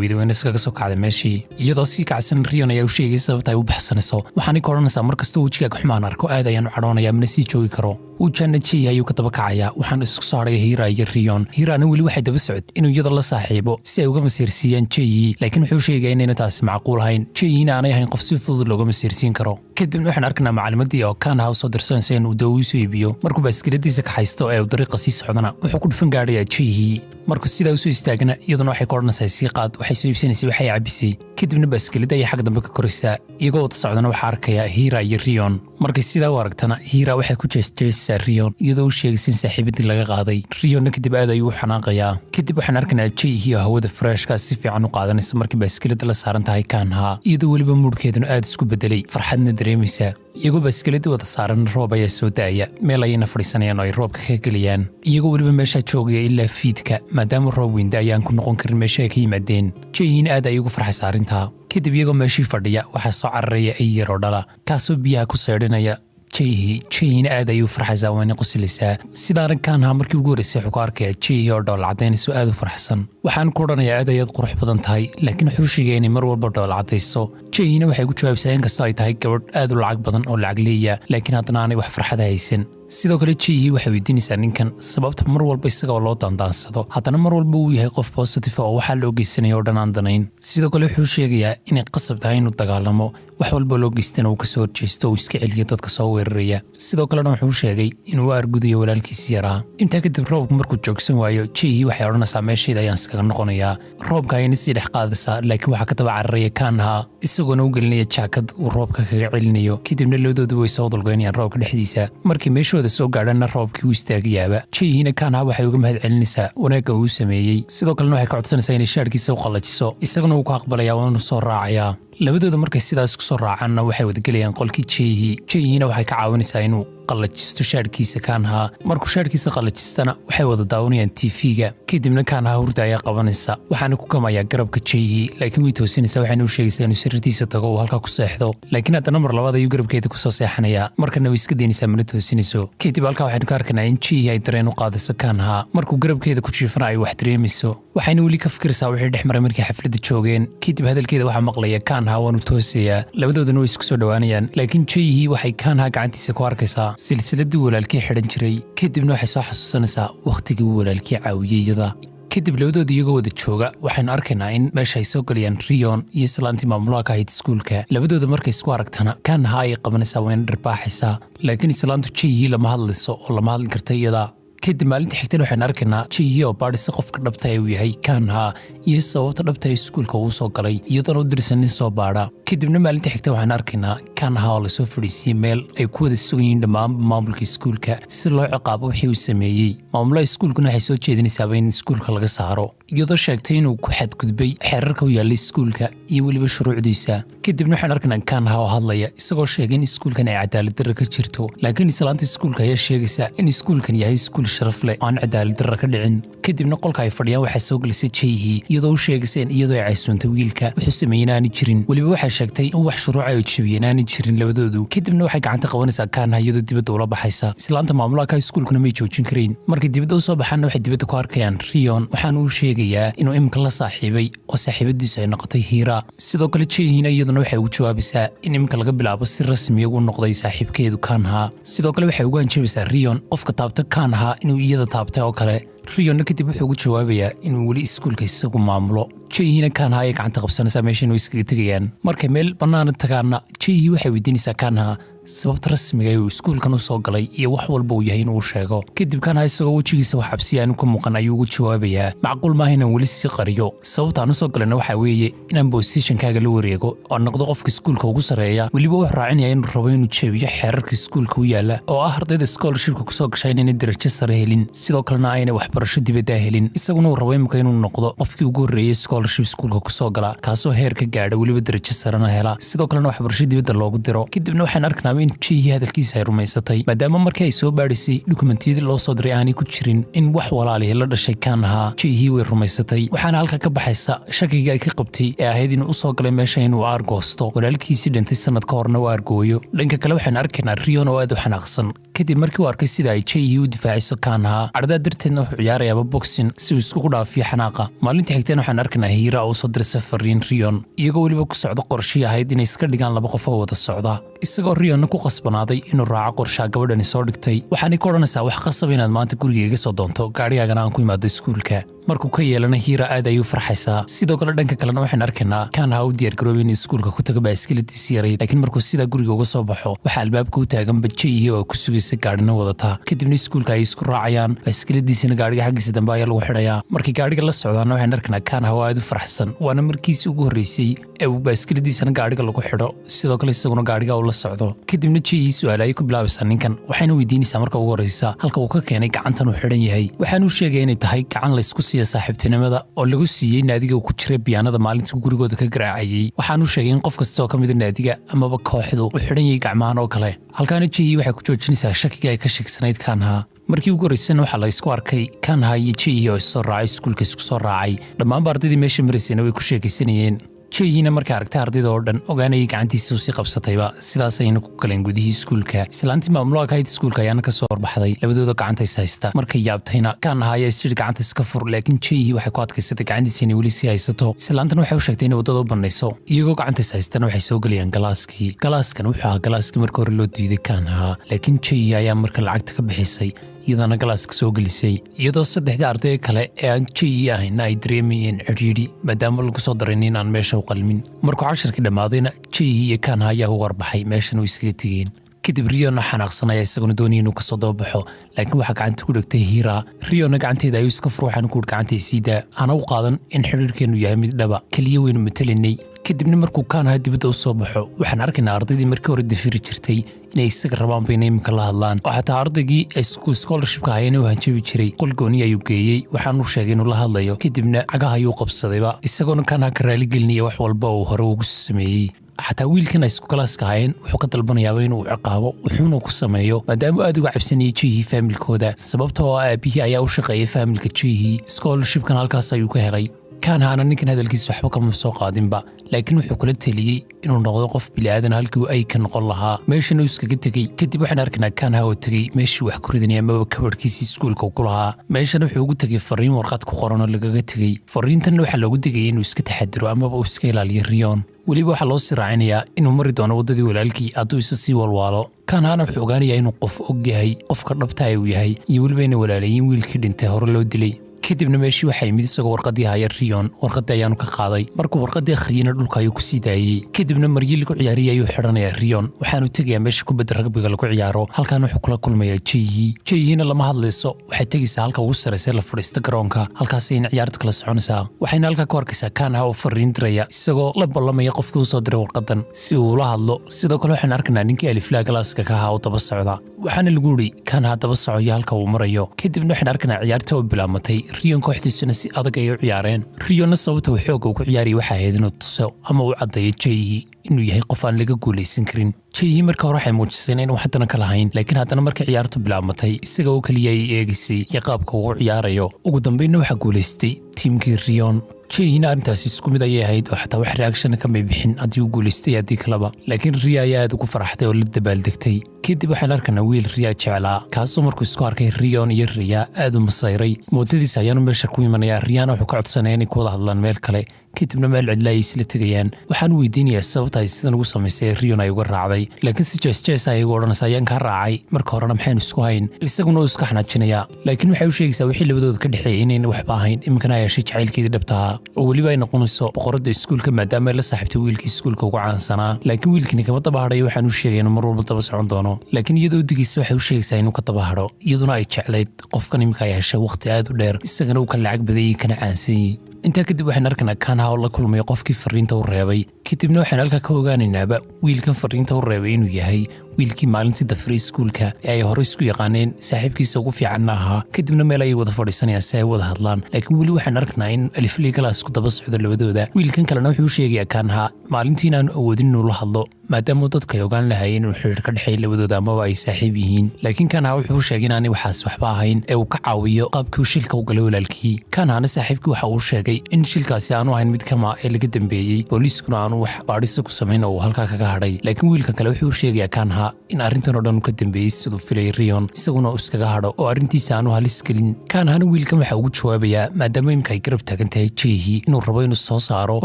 weyday, wayna iskaga soo kacday meeshii iyadoo sii kacsan. Rion ayaa u sheegay sababta ay u baxsanayso, waxaanay ka odhanaysaa: "Mar kastoo wejigaaga xumaan arko, aad ayaan u cadhoonayaa, mana sii joogi karo." Wujanna Jehi ayuu ka daba kacayaa. Waxaana isku soo hadhaya Hiira iyo Rion. Hiirana weli waxay daba socod inuu iyada la saaxiibo si ay uga masiirsiiyaan Jehi, laakiin wuxuu sheegaya inayna taasi macquul ahayn, Jehina aanay ahayn qof si fudud looga masiirsiin karo. Kadibna waxaan arkaynaa macalimadii oo Kaanha usoo dirsanaysa inuu dawo usoo iibiyo. Markuu baaskiladiisa kaxaysto ee uu dariiqa sii socdana, wuxuu ku dhufan gaadhayaa Jehi. Markuu sidaa usoo istaagana, iyaduna waxay ka odhanaysaa sii qaad waxay soo iibsanaysay, waxay cabisay. Kadibna baaskilada ayay xagga dambe ka koraysaa. Iyagoo wada socdana, waxaa arkaya Hiira iyo Rion. Markay sidaa u aragtana, Hiira waxay ku jeesjeesaysaa Rion, iyadoo u sheegaysa in saaxiibadii laga qaaday. Rionna kadib aad ayuu u xanaaqayaa. Kadib waxaan arkaynaa Jehi oo hawada freshkaa si fiican u qaadanaysa markii baaskilada la saaran tahay Kaanha, iyadoo weliba moodkeeduna aad isku bedelay, farxadna dareemaysa. Iyagoo baaskiladii wada saaran, roob ayaa soo da'aya. Meel ayayna fadhiisanayaan oo ay roobka ka gelayaan, iyagoo weliba meeshaa joogaya ilaa fiidka, maadaama roob weynda ayaan ku noqon karin meesha ay ka yimaadeen. Jehina aad ay ugu farxaysa arrintaa. Kadib iyagoo meeshii fadhiya, waxaa soo cararaya ay yaroo dhala, kaasoo biyaha ku saydhinaya Jehi. Jehina aad ayuu farxaysaa, waana qoslaysaa. Sidaana Kaanha markii ugu horreysay wuxuu ku arkaya Jehi oo dhool caddaynayso, aad u farxsan. Waxaan ku odhanayaa: "Aad ayaad qurux badan tahay." Laakiin wuxuu sheegaya inay mar walba dhool caddayso. Jehina waxay ku jawaabaysaa inkastoo ay tahay gabadh aad u lacag badan oo lacag leeya, laakiin haddana aanay wax farxada haysan. Sidoo kale Jehi waxay weydiinaysaa ninkan sababta mar walba isagoo loo daandaansado, haddana mar walba uu yahay qof positive oo waxaa loo geysanaya oo dhan aan danayn. Sidoo kale wuxuu sheegayaa inay qasab tahay inuu dagaalamo, wax walba loo geystana uu kasoo horjeesto oo uu iska celiyo dadka soo weeraraya. Sidoo kalena wuxuu sheegay inuu u argudayo walaalkiisi yaraa. Intaa kadib, roobku markuu joogsan waayo, Jehi waxay odhanaysaa: "Meeshayda ayaan iskaga noqonayaa." Roobka ayayna sii dhex qaadaysaa, laakiin waxaa ka daba cararaya Kaanha, isagoona u gelinaya jaakad uu roobka kaga celinayo. Kadibna labadoodu way soo dulgeynayaan roobka dhexdiisa. Markii meeshooda soo gaadhana, roobkii u istaagayaaba. Jehina Kaanha waxay uga mahad celinaysaa wanaagga uu sameeyey. Sidoo kalena waxay ka codsanaysaa inay shaadhkiisa u qallajiso. Isaguna wuu ku aqbalayaa, waanu soo raacayaa. Labadooda markay sidaas kusoo raacaanna, waxay wadagelayaan qolkii Jehi. Jehina waxay ka caawinaysaa inuu qallajisto shaadhkiisa Kaanha. Markuu shaadhkiisa qallajistana, waxay wada daawanayaan TV-ga. Kadibna Kaanha hurda ayaa qabanaysa, waxaana ku gamayaa garabka Jehi, laakiin way toosinaysaa, waxayna u sheegaysaa inuu sariirtiisa tago, uu halkaa ku seexdo. Laakiin haddana mar labaad ayuu garabkeeda kusoo seexanayaa. Markana way iska daynaysaa, mana toosinayso. Kadib halkaa waxaynu ka arkaynaa in Jehi ay dareen u qaadayso Kaanha. Markuu garabkeeda ku jiifana, ay wax dareemayso, waxayna weli ka fikiraysaa wixii dhex maray markii xafladda joogeen. Kadib hadalkeeda waxaa maqlaya Kaanha, waanu toosayaa. Labadoodana way isku soo dhowaanayaan, laakiin Jehi waxay Kaanha gacantiisa ku arkaysaa silsiladii walaalkii xidhan jiray. Kadibna waxay soo xasuusanaysaa wakhtigii uu walaalkii caawiyey iyada. Kadib labadooda iyagoo wada jooga, waxaynu arkaynaa in meesha ay soo galayaan Rion iyo islaantii maamulaha ka ahayd iskuulka. Labadooda markay isku aragtana, Kaanha ayay qabanaysaa, wayna dharbaaxaysaa, laakiin islaantu Jehi lama hadlayso oo lama hadli karta iyada. Kadib maalinta xigtana, waxaynu arkaynaa Jehi oo baadhisa qofka dhabta ee uu yahay Kaanha iyo sababta dhabta ee iskuulka uu soo galay, iyadoona u dirsan nin soo baadha. Kadibna maalinta xigta, waxaynu arkaynaa Kaanha oo lasoo fadhiisiyey meel ay ku wada sugan yihiin dhammaan maamulka iskuulka, si loo ciqaabo wixii uu sameeyey. Maamulaha iskuulkuna waxay soo jeedinaysaaba in iskuulka laga saaro, iyadoo sheegtay inuu ku xadgudbay xeerarka u yaallay iskuulka iyo weliba shuruucdiisa. Kadibna waxaan arkaynaa Kaanha oo hadlaya, isagoo sheegay in iskuulkan ay cadaalad darra ka jirto, laakiin islaanta iskuulka ayaa sheegaysa in iskuulkan yahay iskuul sharaf leh oo aan cadaalad darra ka dhicin. Kadibna qolka ay fadhiyaan waxaa soo gelisay Jehi, iyadoo u sheegaysa in iyadoo ay casuuntay wiilka, wuxuu sameeyey aanay jirin. Weliba waxay sheegtay in wax shuruuca ay jabiyeen aanay jirin labadoodu. Kadibna waxay gacanta qabanaysaa Kaanha, iyadoo dibadda ula baxaysa. Islaanta maamulaha ka iskuulkuna may joojin karayn. Markay dibadda u soo baxaanna, waxay dibadda ku arkayaan Rion, waxaana uu sheegayaa inuu imika la saaxiibay oo saaxiibadiisu ay noqotay Hiira. Sidoo kale Jehina iyaduna waxay ugu jawaabaysaa in iminka laga bilaabo si rasmiya u noqday saaxiibkeedu Kaanha. Sidoo kale waxay ugu hanjabaysaa Rion qofka taabta Kaanha inuu iyada taabtay oo kale. Rionna kadib wuxuu ugu jawaabayaa inuu weli iskuulka isagu maamulo. Jehina Kaanha ayay gacanta qabsanaysaa, meeshan way iskaga tegayaan. Markay meel bannaana tagaanna, Jehi waxay weydiinaysaa Kaanha Sababta rasmiga ee uu iskuulkan u soo galay iyo wax walba uu yahay inuu sheego. Kadib Kanha isagoo wejigiisa wax cabsiya aanu ka muuqan ayuu ugu jawaabayaa, "Macquul maaha inaan weli sii qariyo. Sababta aan u soo galayna waxaa weeye inaan positionkaaga la wareego oo noqdo qofka iskuulka ugu sarreeya." Weliba wuxuu raacinaya inuu rabo inuu jebiyo xeerarka iskuulka u yaala, oo ah ardayda scholarshipka kusoo gasha inaynay darajo sare helin, sidoo kalena aynay waxbarasho dibaddaa helin. Isaguna uu rabo imika inuu noqdo qofkii ugu horreeyey scholarship iskuulka kusoo gala, kaasoo heer ka gaadha, weliba darajo sarena hela, sidoo kalena waxbarasho dibadda loogu diro. Kadibna waxaan arkaynaa in Jihii hadalkiisa ay rumaysatay, maadaama markii ay soo baadhisay dukumentiyadii loo soo diray aanay ku jirin in wax walaalihii la dhashay Kanha. Jihii way rumaysatay, waxaana halka ka baxaysa shakigii ay ka qabtay ee ahayd inuu usoo galay meesha inuu aargoosto walaalkiisii dhintay sanad ka horna u aargooyo. Dhanka kale waxaan arkaynaa Rion oo aad u xanaaqsan kadib markii uu arkay sida ay Jihii u difaaciso Kanha. Cadhadaa darteedna wuxuu ciyaarayaaba boxing si uu iskugu dhaafiyo xanaaqa. Maalinta xigteen waxaan arkaynaa Hiira oo usoo dirsa fariin Rion, iyagoo weliba ku socda qorshii ahayd inay iska dhigaan laba qof oo wada socda, isagoo Rionna ku qasbanaaday inuu raaco qorshaha gabadhani soo dhigtay. Waxaanay ka odhanaysaa, "Wax qasaba inaad maanta guriga iga soo doonto, gaadhigaagana aan ku imaado iskuulka." Markuu ka yeelana, Hiira aad ayuu farxaysaa. Sidoo kale dhanka kalena waxaan arkaynaa Kanha u diyaargaroobay inuu iskuulka ku tago baaskiladiisi yarayd, laakiin markuu sidaa guriga uga soo baxo, waxaa albaabka u taagan Jihii oo ku sugaysa, gaadhina wadata. Kadibna iskuulka ay isku raacayaan, baaskiladiisina gaadhiga xaggiisa dambe ayaa lagu xidhayaa. Markii gaadhiga la socdaana, waxaan arkaynaa Kanha oo aad u farxsan. Waana markiisii ugu horreysay ee uu baaskiladiisana gaadhiga lagu xidho, sidoo kale isaguna gaadhiga uu la socdo. Kadibna Jihii su'aal ayay ku bilaabaysaa ninkan, waxayna weydiinaysaa marka ugu horreysa halka uu ka keenay gacantan uu xidhan yahay. Waxaanu sheegaya inay tahay gacan laysku siiya saaxiibtinimada oo lagu siiyey naadiga uu ku jiray biyaanada maalintii gurigooda ka garaacayey. Waxaanu sheegay in qof kasta oo ka mida naadiga amaba kooxdu uu xidhan yahay gacmahan oo kale. Halkaana Jihii waxay ku joojinaysaa shakigii ay ka sheegsanayd Kanha. Markii ugu horreysana waxaa la isku arkay Kanha iyo Jihii oo issoo raacay, iskuulka isku soo raacay. Dhammaanba ardaydii meesha maraysayna way ku sheekaysanayeen. Jihina markay aragtay ardayda oo dhan ogaanayay, gacantiisa usii qabsatayba. Sidaas ayayna ku galeen gudihii iskuulka. Islaantii maamulaha ka hayd iskuulka ayaana ka soo horbaxday labadooda gacanta is haysta. Markay yaabtayna, Kanha ayaa isyidhi, "Gacanta iska fur," laakiin Jihii waxay ku adkaysatay gacantiisa inay weli sii haysato. Islaantan waxay u sheegtay inay waddada u bannayso. Iyagoo gacanta is haystana waxay soo gelayaan galaaskii. Galaaskan wuxuu ahaa galaaskii marka hore loo diiday Kanha, laakiin Jihii ayaa marka lacagta ka bixisay, iyadana galaaska soo gelisay, iyadoo saddexdii arday kale ee aan Jihii ahayna ay dareemayeen cidhiidhi, maadaama lagu soo daray nin aan meesha u qalmin. Markuu cashirkii dhammaadayna, Jihii iyo Kanha ayaa u warbaxay, meeshan u iskaga tegeen. Kadib Riona xanaaqsan ayaa isaguna doonaya inuu kasoo dababaxo, laakiin waxaa gacanta ku dhegtay Hira. Riona gacanteeda ayuu iska fur, waxaana ku uri, "Gacanta isiidaa, hana u qaadan in xidhiirkeennu yahay mid dhaba, keliya weynu matelinay." Kadibna markuu Kanha dibadda u soo baxo, waxaan arkaynaa ardaydii markii hore dafiri jirtay inay isaga rabaan bayna iminka la hadlaan, oo xataa ardaygii ay scholarshipka hayeen u hanjabi jiray qol gooni ayuu geeyey. Waxaanu sheegay inuu la hadlayo. Kadibna cagaha ayuu qabsadayba, isagoona Kanha ka raaligelinaya wax walba uu hore ugu sameeyey. Xataa wiilkan ay isku galaaska hayeen wuxuu ka dalbanayaaba inuu ciqaabo, wuxuuna ku sameeyo, maadaama aad uga cabsanayay Jihii faamilkooda, sababtoo ah aabihii ayaa u shaqeeyay faamilka Jihii, scholarshipkan halkaas ayuu ka helay. Kanhana ninkan hadalkiisa waxba kama soo qaadinba, laakiin wuxuu kula teliyey inuu noqdo qof biliaadan halkii uu ay ka noqon lahaa. Meeshana uu iskaga tegey. Kadib waxaan arkaynaa Kanha oo tegey meeshii wax ku ridanaya amaba kabadhkiisii iskuulka ku lahaa. Meeshana wuxuu ugu tegey fariin warqad ku qoran oo lagaga tegey. Fariintanna waxaa loogu degayay inuu iska taxadiro amaba uu iska ilaaliyo Rion. Weliba waxaa loo sii raacinayaa inuu mari doono waddadii walaalkii hadduu isa sii walwaalo. Kanhana wuxuu ogaanayaa inuu qof og yahay qofka dhabta uu yahay, iyo weliba inay walaalayiin wiilkii dhintay hore loo dilay. Kadibna meeshii waxaa yimid isagoo warqaddii haya Rion. Warqaddii ayaanu ka qaaday. Markuu warqaddii akhriyeyna, dhulka ayuu ku sii daayey. Kadibna maryii lagu ciyaariyey ayuu xidhanayaa Rion, waxaanu tegayaa meesha kubadda ragbiga lagu ciyaaro. Halkan wuxuu kula kulmayaa Jiyi. Jiyina lama hadlayso, waxay tegaysaa halka ugu sarraysa la fadhiista garoonka. Halkaas ayna ciyaarta kala soconaysaa. Waxayna halkaa ku arkaysaa Kanha oo fariin diraya, isagoo la ballamaya qofkii u soo diray warqadan si uu ula hadlo. Sidoo kale waxaan arkaynaa ninkii aliflaa galaaska ka ahaa oo daba socda. Waxaana lagu yidhi Kanha daba socoyo halka uu marayo. Kadibna waxaan arkaynaa ciyaarta oo bilaamatay. Rion kooxdiisuna si adag ay u ciyaareen. Rionna sababta uu xoogga ugu ciyaarayay waxay ahayd inuu tuso ama uu caddeeyo Jiyi inuu yahay qof aan laga guulaysan karin. Jiyi marka hore waxay muujiseen inuu haddana ka lahayn, laakiin haddana markii ciyaartu bilaabmatay, isaga oo keliya ay eegaysay iyo qaabka uu u ciyaarayo. Ugu dambeynna waxaa guulaystay tiimkii Rion. Jihina arrintaasi isku mid ayay ahayd, oo xataa wax reaction kamay bixin haddii uu guulaystay, haddii kaleba. Laakiin Riya ayaa aad ugu faraxday oo la dabaaldegtay. Kadib waxaan arkaynaa wiil Riya jeclaa, kaasoo markuu isku arkay Rion iyo Riya aad u masayray. Mootadiisa ayaanu meesha ku imanaya. Riyana wuxuu ka codsanaya inay ku wada hadlaan meel kale. Kadibna meel cidla ay isla tegayaan. Waxaan weydiinayaa sababta ay sidan ugu samaysay ee Rion ay uga raacday, laakiin si jees-jees ay ugu odhanaysa, "Ayaan kaa raacay? Marka horena maxaynu isku hayn?" Isaguna uu iska xanaajinayaa, laakiin waxay u sheegaysaa wixii labadooda ka dhexeeyay inayna waxba ahayn, iminkana ay heshay jacaylkeedii dhabtaha oo weliba ay noqonayso boqoradda iskuulka, maadaama ay la saaxiibtay wiilkii iskuulka ugu caansanaa. Laakiin wiilkini kama daba hadhayo. Waxaan u sheegay inuu mar walba daba socon doono, laakiin iyadoo digiisa waxay u sheegaysaa inuu ka daba hadho, iyaduna ay jeclayd qofkan iminka ay heshay waqti aad u dheer, isagana uu ka lacag badayay kana caansanyay. Intaa kadib waxaan arkaynaa Kanha oo la kulmay qofkii fariinta u reebay. Kadibna waxaan halkaa ka ogaanaynaaba wiilkan fariinta u reebay inuu yahay wiilkii maalintii dafiray iskuulka ee ay hore isku yaqaaneen, saaxiibkiisa ugu fiicanna ahaa. Kadibna meel ayay wada fadhiisanayaan si ay wada hadlaan, laakiin weli waxaan arkaynaa in alifley classku daba socdo labadooda. Wiilkan kalena wuxuu u sheegayaa Kanha maalintii inaanu awoodin inuu la hadlo, maadaama dadku ay ogaan lahaayeen inuu xidhiir ka dhexeeya labadooda amaba ay saaxiib yihiin. Laakiin Kanha wuxuu u sheegay inaanay waxaas waxba ahayn ee uu ka caawiyo qaabkii uu shilka u galay walaalkii. Kanhana saaxiibkii waxa uu sheegay in shilkaasi aanu ahayn mid kama ee laga dambeeyey, booliiskuna aanu wax baadhisa ku samayn oo uu halkaa kaga hadhay. Laakiin wiilkan kale wuxuu u sheegayaa Kanha in arrintan oo dhan uu ka dambeeyey siduu filayay Rion, isaguna uu iskaga hadho oo arrintiisa aanu halis gelin. Kanhana wiilkan waxa ugu jawaabayaa, maadaama imika ay garab taagan tahay Jeehi, inuu rabo inuu soo saaro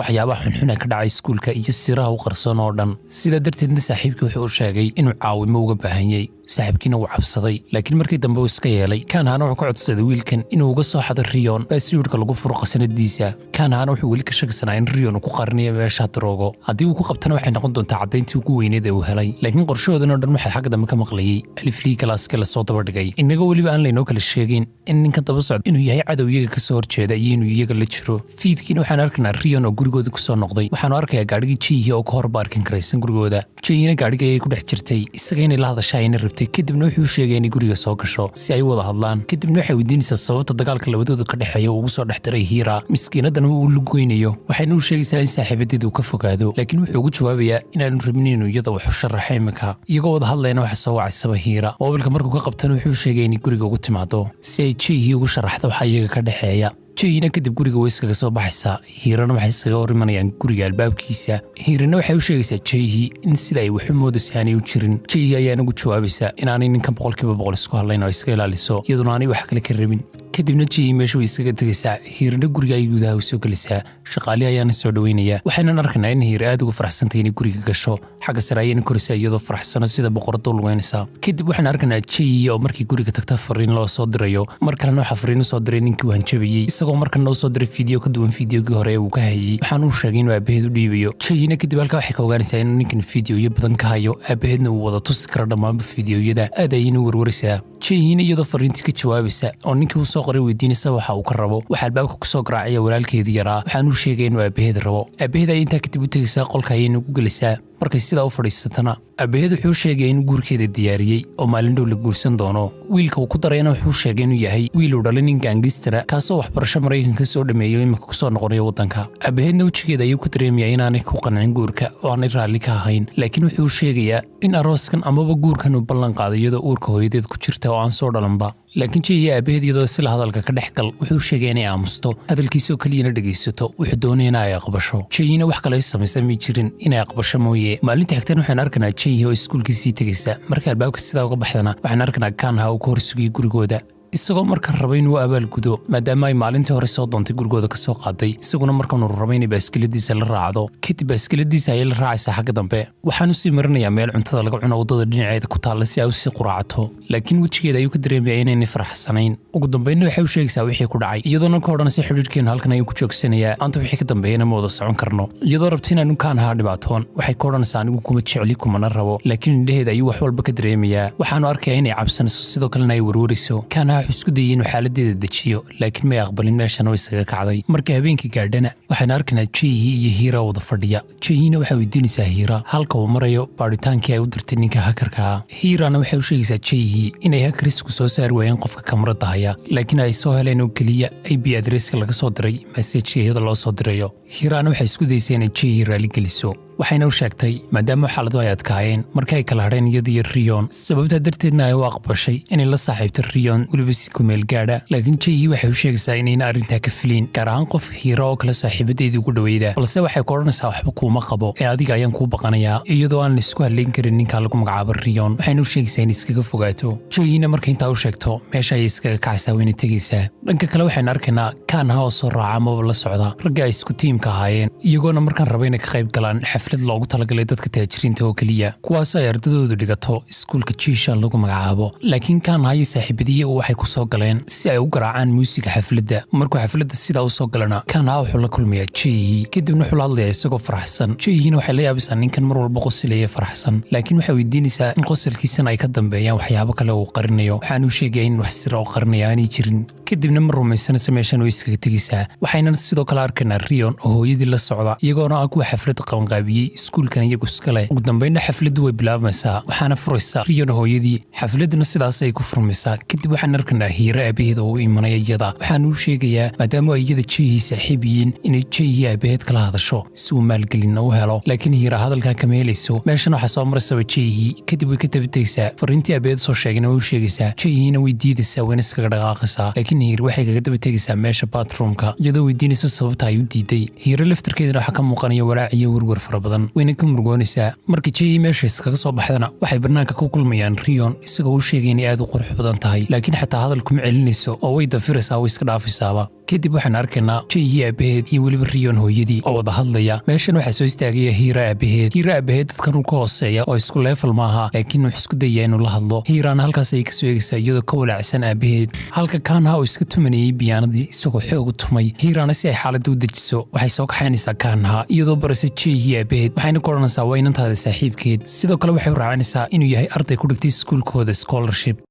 waxyaabaha xunxun ee ka dhacay iskuulka iyo siraha u qarsoon oo dhan. Sidaa darteedna saaxiibkii wuxuu u sheegay inuu caawimo uga baahanyey. Saaxiibkiina wuu cabsaday, laakiin markii dambe uu iska yeelay. Kanhana wuxuu ka codsaday wiilkan inuu uga soo xado Rion passwordka lagu furo qasanadiisa. Kanhana wuxuu weli ka shakisanaa in Rion uu ku qarinayo meesha daroogo. Haddii uu ku qabtana, waxay noqon doontaa caddayntii ugu weyneed ee uu helay. Laakiin qorshahoodan oo dhan waxaa xagga dambe ka maqlayey aliflii classka lasoo daba dhigay, inagoo weliba aan laynoo kala sheegin in ninkan daba socda inuu yahay cadow iyaga kasoo horjeeda iyo inuu iyaga la jiro. Fiidkiina waxaan arkaynaa Rion oo gurigooda kusoo noqday. Waxaanu arkayaa gaadhigii Jihi oo ka hor parking karaysan gurigooda. Jihina gaadhiga ayay ku dhex jirtay, isaga inay la hadasha ayna rabtay. Kadibna wuxuu sheegay inay guriga soo gasho si ay u wada hadlaan. Kadibna waxay weydiinaysaa sababta dagaalka labadooda ka dhexeeya uu ugu soo dhex diray Hiira, miskiinadan uu lugoynayo. Waxayna u sheegaysaa in saaxiibadeed uu ka fogaado, laakiin wuxuu ugu jawaabayaa inaanu rabin inuu iyada wax u sharaxo. Iminka iyagoo wada hadlayna waxa soo wacaysaba Hiira. Moobilka markuu ka qabtana, wuxuu sheegay inay guriga ugu timaado si ay Jihii ugu sharaxdo waxa iyaga ka dhexeeya. Jihina kadib guriga way iskaga soo baxaysaa, Hiirana waxay iskaga hor imanayaan guriga albaabkiisa. Hiirana waxay u sheegaysaa Jihi in sida ay wax u moodaysa aanay u jirin. Jihi ayaana ugu jawaabaysaa inaanay ninkan 100% isku hadlayn oo iska ilaaliso, iyaduna aanay wax kale ka rabin. Kadibna Jihi meesha way iskaga tegaysaa, Hiirana guriga ay gudaha u soo gelaysaa. Shaqaali ayaana soo dhoweynaya. Waxaynan arkaynaa in Hiir aad ugu faraxsantay inay guriga gasho. Xagga sare ayayna koraysaa iyadoo faraxsano, sida boqorada u lugeynaysaa. Kadib waxaan arkaynaa Jihi oo markii guriga tagta fariin loo soo dirayo. Mar kalena waxaa fariin u soo diray ninkii uu hanjabayey, isagoo markana u soo diray video ka duwan videogii hore ee uu ka hayey. Waxaan uu sheegay inuu aabaheed u dhiibayo. Jihina kadib halkaa waxay ka ogaanaysaa inuu ninkan videoyo badan ka hayo, aabaheedna uu wada tusi karo dhammaanba videoyada. Aad ayayna u warwaraysaa. Jihina iyadoo fariintii ka jawaabaysa oo ninkii uu soo qoray weydiinaysa waxa uu ka rabo, waxaa albaabka kusoo garaacaya walaalkeedii yaraa. Waxaan uu sheegay inuu aabaheed rabo. Aabaheed ayay intaa kadib u tegaysaa, qolka ayayna ugu gelaysaa. Markay sidaa u fadhiisatana, aabaheed wuxuu sheegay inuu guurkeeda diyaariyey oo maalin dhow la guursan doono. Wiilka uu ku darayna wuxuu sheegay inuu yahay wiil uu dhalay nin gangster ah, kaasoo waxbarasho Maraykanka soo dhameeyo, iminka kusoo noqonayo waddanka. Aabaheedna wejigeeda ayuu ku dareemayaa inaanay ku qancin guurka oo aanay raalli ka ahayn, laakiin wuxuu sheegayaa in arooskan amaba guurkan uu ballan qaaday iyadoo uurka hooyadeed ku jirta oo aan soo dhalanba. Laakiin Jihiya aabaheed iyadoo sila hadalka ka dhex gal, wuxuu sheegay inay aamusto, hadalkiisoo keliyana dhegaysato, wuxuu doonaya in ay aqbasho. Jihina wax kale samaysa may jirin inay aqbasho mooye. Maalinta xigtan waxaan arkanaa Jihi oo iskuulkiisii tegaysa. Marka albaabka sidaa uga baxdana, waxaan arkanaa Kanha uu ka hor sugayay gurigooda, isagoo marka raba inuu abaalgudo, maadaama ay maalintii hore soo doontay gurigooda ka soo qaaday, isaguna markanuu raba inay baaskiladiisa la raacdo. Kadib baaskiladiisa ayay la raacaysaa xagga dambe. Waxaan usii marinayaa meel cuntada laga cuno waddada dhinaceeda ku taalla si ay usii quraacato, laakiin wejigeeda ayuu ka dareemayaa inaynay faraxsanayn. Ugu dambeynna waxay u sheegaysaa wixii ku dhacay, iyadoona ka odhanaysa, "Xidhiidhkeenu halkan ayuu ku joogsanayaa, maanta wixii ka dambeeyana ma wada socon karno." Iyadoo rabta inaanu Kanhaa dhibaatoon, waxay ka odhanaysaa, "Anigu kuma jecli, kumana rabo." Laakiin indhaheeda ayuu wax walba ka dareemayaa. Waxaanu arkayaa inay cabsanayso, sidoo kalena ay warwarayso. Kanha wuxuu isku dayay inuu xaaladeeda dejiyo, laakiin may aqbalin, meeshana way isaga kacday. Marka habeenkii gaadhana, waxaynu arkaynaa Jihi iyo Hiira wada fadhiya. Jihina waxay weydiinaysaa Hiira halka uu marayo baadhitaankii ay u dirtay ninka hackerka ah. Hiirana waxay u sheegaysaa Jihi inay hackersku soo saari waayeen qofka kamarada haya, laakiin ay soo heleen oo keliya IP addresska laga soo diray messageka iyada loo soo dirayo. Hiirana waxay isku daysay inay Jihi raaligeliso, waxayna u sheegtay maadaama xaaladu ay adkaayeen marka ay kala hadheen iyadiyo Rion, sababtaa darteedna ay u aqbashay inay la saaxiibto Rion, weliba si kumeel gaadha. Laakiin Jihi waxay u sheegaysaa inayna arrintaa ka filin, gaar ahaan qof Hiiro oo kale saaxiibadeedii ugu dhoweyda, balse waxay ku odhanaysaa, "Waxba kuuma qabo ee adiga ayaan kuu baqanayaa," iyadoo aan la isku hadlayn karin ninka lagu magacaabo Rion. Waxayna u sheegaysaa inay iskaga fogaato. Jihina marka intaa u sheegto, meesha ayay iskaga kacaysaa, wayna tegaysaa. Dhanka kale waxaynu arkaynaa Kanha oo soo raaca amaba la socda ragga ay isku tiimka. teamka ahaayeen, iyagoona markaan raba inay ka qayb galaan xaflad loogu talagalay dadka taajiriinta oo keliya, kuwaasoo ay ardadoodu dhigato iskuulka Jiishan lagu magacaabo. Laakiin Kanha iyo saaxiibadii waxay ku soo galeen si ay u garaacaan muusiga xafladda. Markuu xafladda sidaa u soo galana, Kanha wuxuu la kulmayaa Jeyi. Kadibna wuxuu la hadlayaa isagoo faraxsan. Jeyihina waxay la yaabaysaa ninkan mar walba qosilaya, faraxsan, laakiin waxay weydiinaysaa in qosolkiisana ay ka dambeeyaan waxyaabo kale uu qarinayo. Waxaanuu sheegaya in wax sira oo qarinaya aanay jirin. Kadibna ma rumaysanaysa, meeshan way iskaga tegaysaa. Waxayna sidoo kale arkaynaa Rion oo hooyadii la socda, iyagoona ah kuwa xafladda qabanqaabiyey, iskuulkan iyagu iskale. Ugu dambeynna xafladdu way bilaabmaysaa, waxaana furaysaa Rion hooyadii. Xafladduna sidaas ay ku furmaysaa. Kadib waxaan arkaynaa Hiiro aabaheed oo u imanaya iyada. Waxaanu u sheegayaa, maadaama ay iyada Jeyhii saaxiib yihiin, inay Jeyhii aabaheed kala hadasho si uu maalgelinna u helo. Laakiin Hiira hadalkan kama helayso. Meeshan waxaa soo maraysaba Jeyhii. Kadib way ka dabategaysaa, fariintii aabaheed soo sheegayna way u sheegaysaa. Jeyhiina way diidaysaa, wayna iskaga dhaqaaqaysaa. Laakiin Hiir waxay kaga daba tegaysaa meesha bathroomka, iyadoo weydiinaysa sababta ay u diiday. Hiiro laftarkeedana waxaa ka muuqanaya walaac iyo werwer fara badan, wayna ka murugoonaysaa. Markii Jeyhii meesha iskaga soo baxdana, waxay bannaanka ku kulmayaan Rion, isagoo u sheegay inay aad u qurux badan tahay. Laakiin xataa hadal kuma celinayso oo way dafiraysaa, way iska dhaafaysaaba. Kadib waxaan arkaynaa Jeyhii aabaheed iyo weliba Rion hooyadii oo wada hadlaya. Meeshan waxaa soo istaagaya Hiira aabaheed. Hiira aabaheed dadkan uu ka hooseeya oo isku level maaha, laakiin wuxuu isku dayaa inuu la hadlo. Hiiraana halkaas ay kasoo eegaysaa, iyadoo ka walaacsan aabaheed, halka Kaanha uu iska tumanayay biyaanadii, isagoo xoog u tumay. Hiiraana si ay xaaladda u dejiso waxay soo kaxaynaysaa Kaanha, iyadoo baraysa Jeyhii aabaheed. Waxayna ku odhanaysaa waa inantaada saaxiibkeed. Sidoo kale waxay u raacinaysaa inuu yahay arday ku dhigtay iskuulkooda scholarship.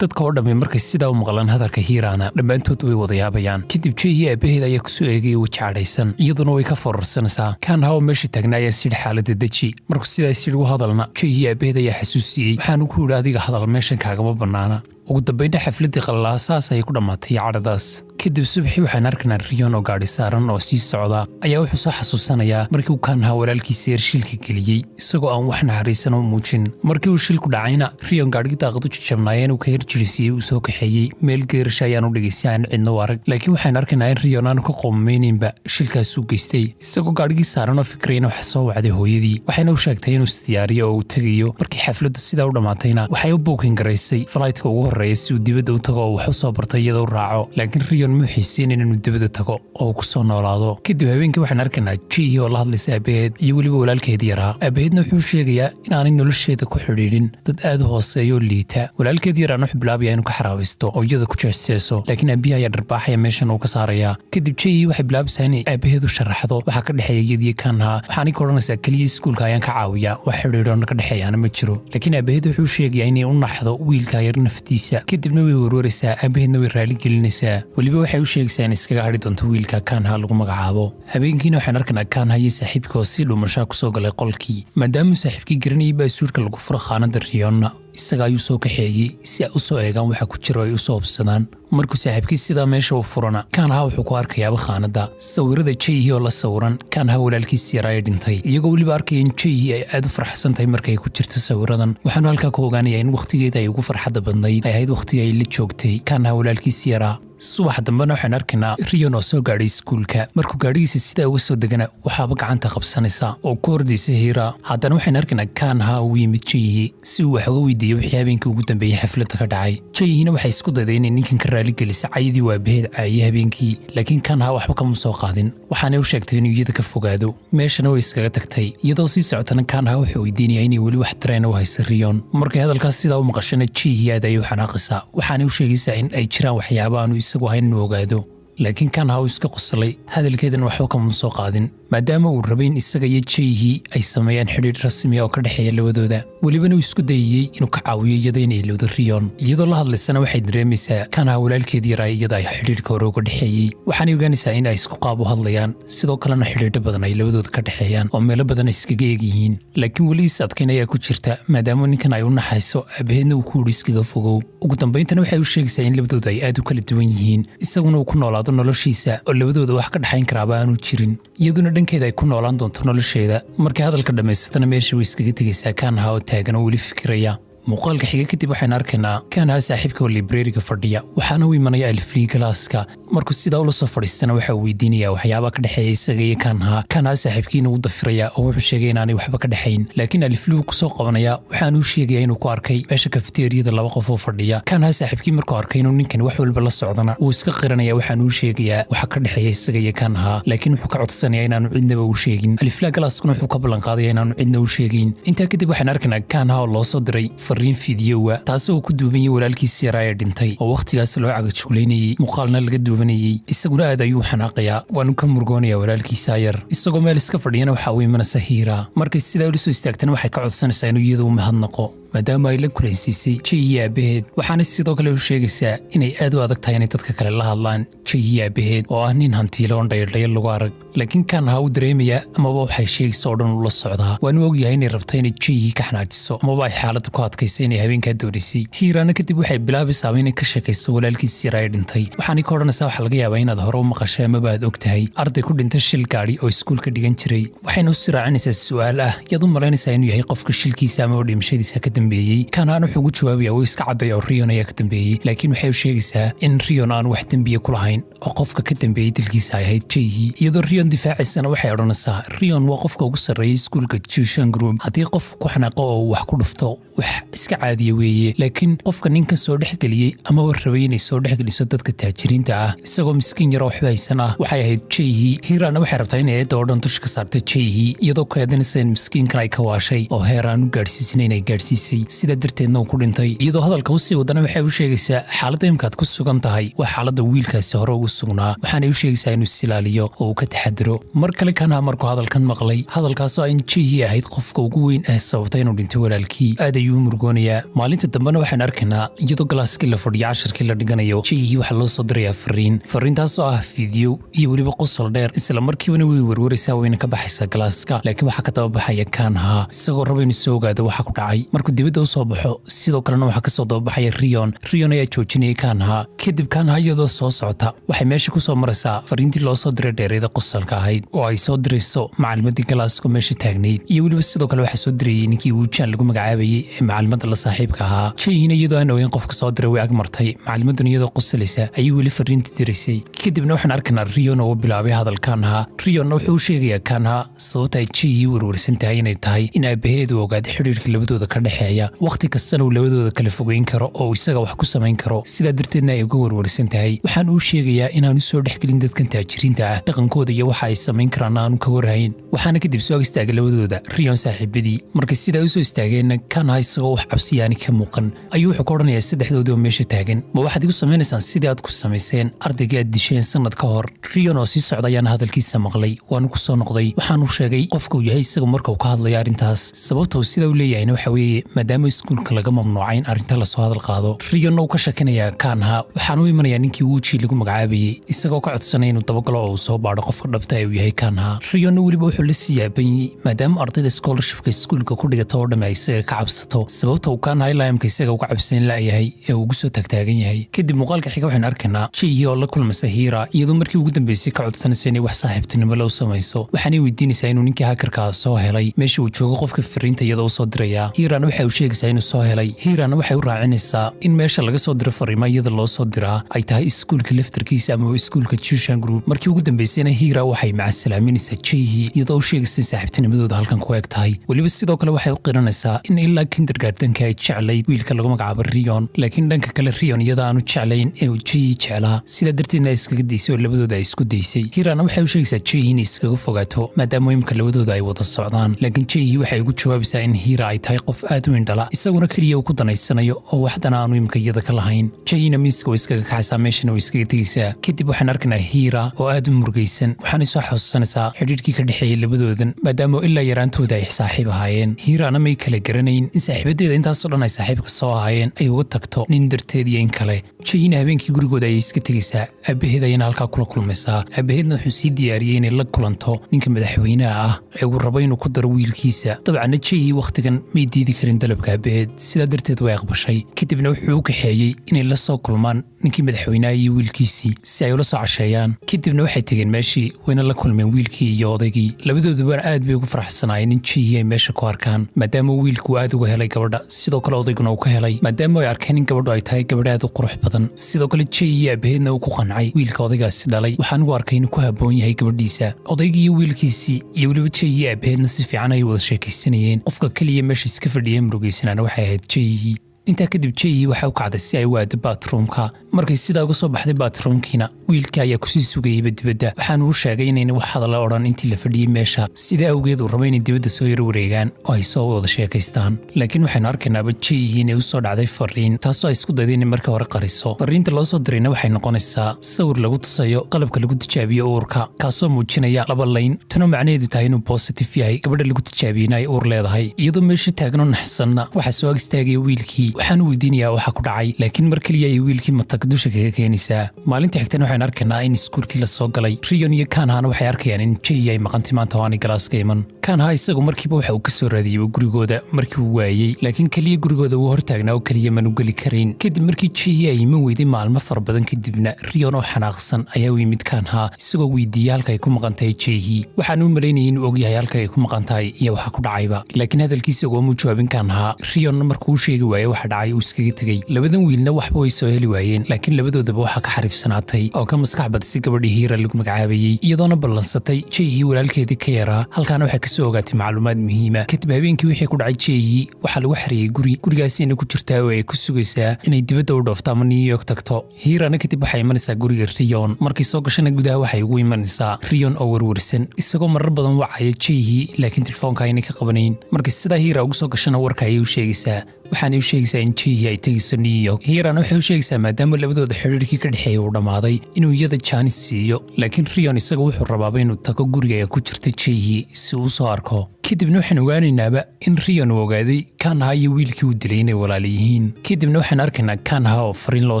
Dadka oo dhammi markay sidaa u maqlaan hadalka Hiiraana, dhammaantood way wada yaabayaan. Kadib Jeehi aabaheed ayaa kusoo eegaya weji cadhaysan, iyaduna way ka fororsanaysaa. Kaanha oo meesha taagnaa ayaa sidhi, "Xaaladda deji." Markuu sidaas yidhi u hadalna, Jeehi aabaheed ayaa xasuusiyey. Waxaanu ku yidhi, "Adiga hadal meeshan kaagama bannaana." Ugu dambaynna xafladdii qalalaasaas ayay ku dhammaatay cadhadaas. Kadib subaxii waxaan arkaynaa Riyon oo gaadhi saaran oo sii socda ayaa wuxuu soo xasuusanayaa markii uu Kaanha walaalkiisa yar shilka geliyey, isagoo aan wax naxariisan u muujin. Markii uu shilku dhacayna, Riyon gaadhigii daaqad u jajabnaayeen uu ka herjirisiiyey, uu soo kaxeeyey, meel geerasha ayaan u dhigay si aan cidna u arag. Laakiin waxaan arkaynaa in Riyon aanu ka qoomameynaynba shilkaasuu geystay. Isagoo gaadhigii saaran oo fikrayna, waxa soo wacday hooyadii, waxayna u sheegtay inuu isdiyaariyo oo uu tegayo. Markii xafladdu sidaa u dhammaatayna, waxay u booking garaysay flightka ugu horreeya si uu dibadda u tago oo wax u soo bartay iyadoo u raaco. Laakiin Riyon muu xiiseynayn inuu dibadda tago oo uu ku soo noolaado. Kadib habeenkii waxaan arkaynaa Jihi oo la hadlaysa aabaheed iyo weliba walaalkeed yaraa. Aabaheedna wuxuu sheegayaa in aanay nolosheeda ku xidhiidhin dad aad u hooseeya oo liita. Walaalkeed yaraan wuxuu bilaabaya inuu ka xaraabaysto oo iyada ku jeesjeeso, laakiin aabihi ayaa dharbaaxaya, meeshan uu ka saarayaa. Kadib Jihi waxay bilaabaysaa inay aabaheed u sharaxdo waxaa ka dhexeeya iyadiyo Kanha. Waxaanay ka odhanaysaa, "Keliya iskuulka ayaan ka caawiyaa, wax xidhiidhoona ka dhexeeyaana ma jiro." Laakiin aabaheed wuxuu sheegayaa inay u naxdo wiilka yar naftiisa. Kadibna way warwaraysaa, aabaheedna way raali gelinaysaa. Weliba waxay u sheegaysaa in iskaga hadhi doonto wiilka Kanha lagu magacaabo. Habeenkiina waxaan arkaynaa Kanha iyo saaxiibka oo si dhuumashaa kusoo galay qolkii. Maadaamuu saaxiibkii garanayay baa suudhka lagu furo khaanada Riyonna, isaga ayuu soo kaxeeyey si ay u soo eegaan waxa ku jiro, ay u soo hubsadaan. Markuu saaxiibkii sidaa meesha u furana, Kaanha wuxuu ku arkayaaba khaanada sawirada Jeyhi oo la sawiran Kaanha walaalkiis yaraa ee dhintay, iyagoo weliba arkaya in Jeyhi ay aad u farxsan tahay markay ku jirto sawiradan. Waxaanu halkaa ku ogaanayaa in wakhtigeeda ay ugu farxadda badnayd ay ahayd wakhtigii ay la joogtay Kaanha walaalkiis yaraa. Subax dambena waxaan arkaynaa Riyon oo soo gaadhay iskuulka. Markuu gaadhigiisa sidaa uga soo degana, waxaaba gacanta qabsanaysa oo ku ordaysa Hiira. Haddana waxaan arkaynaa Kaanha uu yimid Jeyihi si uu wax uga weydiiyo wixii habeenkii ugu dambeeyey xafladda ka dhacay. Jeyihina waxay isku dayday inay ninkan ka raaligeliso cayadii waabaheed caayey habeenkii, laakiin Kaanha waxba kama soo qaadin. Waxaanay u sheegtay inuu iyada ka fogaado, meeshana way iskaga tagtay. Iyadoo sii socotana, Kaanha wuxuu weydiinayaa inay weli wax dareena u haysa Riyon. Markay hadalkaas sidaa u maqashana, Jeyihi aad ayay u xanaaqaysaa. Waxaanay u sheegaysaa in ay jiraan waxyaaba aanu isagu ahayn inuu ogaado. Laakiin Kaanha uu iska qoslay, hadalkeedana waxba kama soo qaadin, maadaama uu rabay in isaga iyo Jeyhi ay sameeyaan xidhiidh rasmi oo ka dhexeeya labadooda. Welibana uu isku dayayey inuu ka caawiyo iyada inay ilowdo Riyon. Iyadoo la hadlaysana, waxay dareemaysaa Kaanha walaalkeed yaraa iyada ay xidhiidhka hore uga dhexeeyey. Waxaanay ogaanaysaa in ay isku qaab u hadlayaan, sidoo kalena xidhiidho badan ay labadooda ka dhexeeyaan oo meelo badan ay iskaga eegyihiin. Laakiin weli is adkayn ayaa ku jirta, maadaama ninkan ay u naxayso, aabaheedna uu ku yidhi iskaga fogow. Ugu dambayntana waxay u sheegaysaa in labadooda ay aad u kala duwan yihiin, isaguna uu ku noolaado noloshiisa oo labadooda wax ka dhexayn karaaba aanu jirin, iyaduna dhankeeda ay ku noolaan doonto nolosheeda. Markay hadalka dhammaysatana, meesha way iskaga tegaysaa Kaanha oo taagan oo weli fikiraya. Muuqaalka xiga kadib waxaynu arkaynaa Kaanha saaxiibka oo librariga fadhiya. Waxaana u imanaya aliflii classka. Markuu sidaa ula soo fadhiistana, waxa uu weydiinayaa waxyaabaha ka dhexeeya isaga iyo Kanha. Kanha saaxiibkiina wuu dafirayaa oo wuxuu sheegay inaanay waxba ka dhexayn, laakiin Alifluhu kusoo qabanaya. Waxaanuu sheegaya inuu ku arkay meesha kafeteriyada laba qof oo fadhiya. Kanha saaxiibkii markuu arkay inuu ninkan wax walba la socdana, wuu iska qiranaya. Waxaanuu sheegayaa waxa ka dhexeeya isaga iyo Kanha, laakiin wuxuu ka codsanaya inaanu cidnaba u sheegin. Aliflaa class-kuna wuxuu ka ballanqaadaya inaanu cidna u sheegayn. Intaa kadib waxaan arkaynaa Kanha oo loo soo diray fariin fiidiyowa, taasoo uu ku duuban yahay walaalkiisi yaraa ee dhintay, oo wakhtigaas loo cagajuglaynayey, muuqaalna laga duubanayey. Isaguna aad ayuu xanaaqayaa, waanu ka murugoonaya walaalkiisa yar. Isagoo meel iska fadhiyana, waxa uu imanaysa Hiira. Markay sidaa ula soo istaagtana, waxay ka codsanaysaa inuu iyadu u mahadnaqo, maadaama ay la kulaysiisay Jayi aabaheed. Waxaana sidoo kale u sheegaysaa inay aad u adag tahay inay dadka kale la hadlaan Jayi aabaheed, oo ah nin hantiiloon dhayaldhayal lagu arag. Laakiin Kanha u dareemaya amaba waxay sheegaysa oo dhan ula socdaa, waanu ogyahay inay rabto inay Jayi ka xanaajiso amaba ay xaaladda ku adkaysa inay habeenkaa doonaysay. Hiirana kadib waxay bilaabaysaa inay ka sheekayso walaalkiis yaraa ee dhintay. Waxaanay ka odhanaysaa, waxaa laga yaabaa inaad hore u maqashay amaba aad og tahay arday ku dhintay shil gaadhi oo iskuulka dhigan jiray. Waxayna u siraacinaysaa su'aal ah: yaad u malaynaysaa inuu yahay qofka shilkiisa amaba dhimashadiisa ka dambeeyey? Kanhaan wuxuu ugu jawaabaya, wuu iska cadday oo Rion ayaa ka dambeeyey. Laakiin waxay u sheegaysaa in Rion aan wax dembiya ku lahayn oo qofka ka dambeeyey dilkiisa ay ahayd Jayhi. Iyadoo Rion difaacaysana, waxay odhanaysaa, Rion waa qofka ugu sarreeyey iskuulka Jushan Group. Haddii qof ku xanaaqo oo uu wax ku dhufto, wax iska caadiya weeye. Laakiin qofka ninkan soo dhexgeliyey amaba rabay inay soo dhexgeliso dadka taajiriinta ah, isagoo miskiin yaroo waxba haysan ah, waxay ahayd Jayhi. Hiirana waxay rabtaa inay eedda oo dhan dusha ka saarto Jayhi, iyadoo ku eedanaysa in miskiinkan ay ka waashay oo heer aan u gaadhsiisin inay gaadhsiisay, sidaa darteedna uu ku dhintay. Iyadoo hadalka usii wadana, waxay u sheegaysaa xaaladda imkaad ku sugan tahay waa xaaladda wiilkaasi hore ugu sugnaa. Waxaanay u sheegaysaa inuu isilaaliyo oo uu ka taxadiro. Mar kale Kanha markuu hadalkan maqlay, hadalkaasoo in Jayhi ahayd qofka ugu weyn ee sababtay inuu dhintay walaalkii, aad ayuu u murugoonayaa. Maalinta dambena waxaan arkaynaa iyadoo class-kii la fadhiyo, casharkii la dhiganayo. Jayhi waxaa loo soo dirayaa fariin, fariintaasoo ah fiidyo iyo weliba qosol dheer. Isla markiibana way werwaraysaa, wayna ka baxaysaa class-ka, laakiin waxaa ka daba baxaya Kanha, isagoo raba inuu soo ogaado waxa ku dhacay. Markuu dibadda usoo baxo, sidoo kalena waxaa kasoo dababaxaya Rion. Rion ayaa joojinayay Kanha. Kadib Kanha iyadoo soo socota, waxay meesha ku soo maraysaa fariintii loo soo diray dheereeda qosolka ahayd, oo ay soo dirayso macalimadii class-ku meesha taagnayd, iyo weliba sidoo kale waxaa soo dirayay ninkii Wuujaan lagu magacaabayey ee macalimada la saaxiibka ahaa. Jayhina iyadoo aan ogeyn qofka soo diray, way ag martay. Macalimaduna iyadoo qosolaysa ayay weli fariinta diraysay. Kadibna waxaan arkaynaa Rion oo u bilaabay hadal Kanha. Rionna wuxuu u sheegayaa Kanha sababta ay Jayhi werwarsan tahay inay tahay in aabaheedu ogaaday xidhiirka labadooda ka dhexeeya, wakhti kastana uu labadooda kala fogeyn karo oo isaga wax ku samayn karo, sidaa darteedna ay uga werwarsan tahay. Waxaan uu sheegayaa inaanu soo dhexgelin dadkan taajiriinta ah, dhaqankooda iyo waxa ay samayn karaan aanu ka warhayn. Waxaana kadib soo ag istaagay labadooda Rion saaxiibadii. Markay sidaa u soo istaageenna, Kanha isagoo wax cabsiyaani ka muuqan ayuu wuxuu ka odhanayaa saddexdoodii oo meesha taagan: "Ma waxaad igu samaynaysaan sidii aad ku samayseen ardaygii aad disheen sannad ka hor?" Rion oo sii socda ayaana hadalkiisa maqlay, waanu ku soo noqday. Waxaanu sheegay qofka uu yahay isagu marka uu ka hadlayo arrintaas. Sababta uu sidaa u leeyahayna waxa weeye maadaama iskuulka laga mamnuucay in arrinta lasoo hadal qaado. Rionna uu ka shakinayaa Kanha. Waxaanu u imanayaa ninkii Wuuji lagu magacaabayey, isagoo ka codsanaya inuu dabagalo oo uu soo baadho qofka dhabta ee uu yahay Kanha. Rionna weliba wuxuu la sii yaabayey maadaama ardayda scholarshipka iskuulka ku dhigata oo dhamme ay isaga ka cabsato, sababta uu Kanha ilaa imka isaga uga cabsan la'yahay ee uu ugu soo taagtaagan yahay. Kadib muuqaalka xiga waxaynu arkaynaa Jayhi oo la kulmaysa Hiira, iyadoo markii ugu dambeysay ka codsanaysa inay wax saaxiibtinimo la u samayso. Waxaanay weydiinaysaa inuu ninkii hackerkaa soo helay meesha uu joogo qofka fariinta iyadoo u soo diraya. Hiirana waxay u sheegaysaa inuu soo helay. Hiirana waxay u raacinaysaa in meesha laga soo diro fariimo iyada loo soo diraa ay tahay iskuulka laftarkiisa amaba iskuulka Jushan Group. Markii ugu dambeysayna, Hiira waxay macasalaaminaysaa Jayhi, iyadoo u sheegaysa in saaxiibtinimadooda halkan ku eg tahay. Weliba sidoo kale waxay u qiranaysaa in ilaa kindergartenka ay jeclayd wiilka lagu magacaabo Rion, laakiin dhanka kale Rion iyada aanu jeclayn ee uu Jayhi jeclaa, sidaa darteedna ay iskaga daysay oo labadooda ay isku daysay. Hiirana waxay u sheegaysaa Jayhi inay iskaga fogaato, maadaama imka labadooda ay wada socdaan. Laakiin Jayhi waxay ugu jawaabaysaa in Hiira ay tahay qof aad u indhala, isaguna keliya uu ku danaysanayo oo waxdana aanu imka iyada ka lahayn. Jayhina miiska way iskaga kacaysaa, meeshana way iskaga tegaysaa. Kadib waxaan arkaynaa Hiira oo aad u murugaysan. Waxaanay soo xasuusanaysaa xidhiidhkii ka dhexeeyey labadoodan, maadaama ilaa yaraantooda ay saaxiib ahaayeen. Hiirana may kala garanayn in saaxiibadeeda intaasoo dhan ay saaxiibka soo ahaayeen ay uga tagto nin darteed iyo in kale. Jayina habeenkii gurigooda ayay iska tegaysaa, aabaheed ayana halkaa kula kulmaysaa. Aabaheedna wuxuu sii diyaariyey inay la kulanto ninka madaxweynaha ah ee uu rabo inuu ku daro wiilkiisa. Dabcanna Jayi wakhtigan may diidi karin. Dalabka aabaheed, sidaa darteed way aqbashay. Kadibna wuxuu u kaxeeyey inay la soo kulmaan ninkii madaxweynaha iyo wiilkiisii si ay ula soo casheeyaan. Kadibna waxay tegeen meeshii, wayna la kulmeen wiilkii iyo odaygii. Labadoodubana aad bay ugu faraxsanaayeen in Jihii ay meesha ku arkaan, maadaama wiilku aad uga helay gabadha, sidoo kale odayguna uu ka helay, maadaama ay arkeen in gabadhu ay tahay gabadh aad u qurux badan. Sidoo kale Jihii aabaheedna uu ku qancay wiilka odaygaasi dhalay, waxaan ugu arkay inuu ku habboon yahay gabadhiisa. Odaygii iyo wiilkiisii iyo weliba Jihii aabaheedna si fiican ay wada sheekaysanayeen. Qofka keliya meesha iska fadhiya murugaysanaana waxay ahayd Jihii. Intaa kadib Jihii waxay u kacday si ay u aado bathroomka. Markay sidaa uga soo baxday bathroomkiina, wiilkii ayaa kusii sugayeyba dibadda. Waxaanu u sheegay inayna wax hadalla odhan intii la fadhiyey meesha, sidaa awgeed uu rabo inay dibadda soo yaro wareegaan oo ay soo wada sheekaystaan. Laakiin waxaynu arkaynaaba Jihii inay u soo dhacday fariin, taasoo ay isku dayday inay marka hore qariso. Fariinta loo soo dirayna waxay noqonaysaa sawir lagu tusayo qalabka lagu tijaabiyo uurka, kaasoo muujinaya laba line, tanoo macnaheedu tahay inuu positive yahay, gabadha lagu tijaabiyeyna ay uur leedahay. Iyadoo meesha taaganoo naxsanna, waxaa soo ag istaagaya wiilkii. Waxaanu weydiinayaa waxa ku dhacay, laakiin mar keliya ay wiilkii matag dusha kaga keenaysaa. Maalinta xigtana waxaynu arkaynaa in iskuulkii la soo galay. Riyon iyo Kanhana waxay arkayaan in Jay ay maqantay maanta oo aanay classka iman. Kanha isagu markiiba waxa uu ka soo raadiyey gurigooda markii uu waayey, laakiin keliya gurigooda wuu hortaagnaa oo keliya manu geli karayn. Kadib markii Jay ay iman weyday maalmo fara badan kadibna, Riyon oo xanaaqsan ayaa u yimid Kanha, isagoo weydiiyey halka ay ku maqan tahay Jayhi. Waxaan u malaynayay inuu ogyahay halka ay ku maqan tahay iyo waxa ku dhacayba, laakiin hadalkiisa ugama jawaabin Kanha. Riyonna markuu u sheegi waayey waxa dhacay, uu iskaga tegey. Labadan wiilna waxba way soo heli waayeen, laakiin labadoodaba waxaa ka xariifsanaatay oo ka maskax badisay gabadhii Hiira lagu magacaabayey, iyadoona ballansatay Jayhi walaalkeedii ka yaraa. Halkaana waxay kasoo ogaatay macluumaad muhiima. Kadib habeenkii wixii ku dhacay Jayhi, waxaa lagu xareeyey guri. Gurigaasina ku jirtaa oo ay ku sugaysaa inay dibadda u dhoofto ama New York tagto. Hiirana kadib waxay imanaysaa guriga Riyon. Markay soo gashana gudaha waxay ugu imanaysaa Riyon oo werwersan, isagoo marar badan wacaya Jayhi, laakiin telefoonka aynay ka qabanayn. Markay sidaa Hiira ugu soo gashana, warka ayay u sheegaysaa. Waxaanay u sheegaysaa in Jayhi ay tegayso New York. Hiirana waxay u sheegaysaa, maadaama labadooda xidhiirkii ka dhexeeyay uu dhammaaday, inuu iyada chance siiyo. Laakiin Riyon isaga wuxuu rabaaba inuu tago guriga ee ku jirta Jayhi si uu soo arko. Kadibna waxaan ogaanaynaaba in Riyon uu ogaaday Kanha iyo wiilkii uu dilay inay walaala yihiin. Kadibna waxaan arkaynaa Kanha oo fariin loo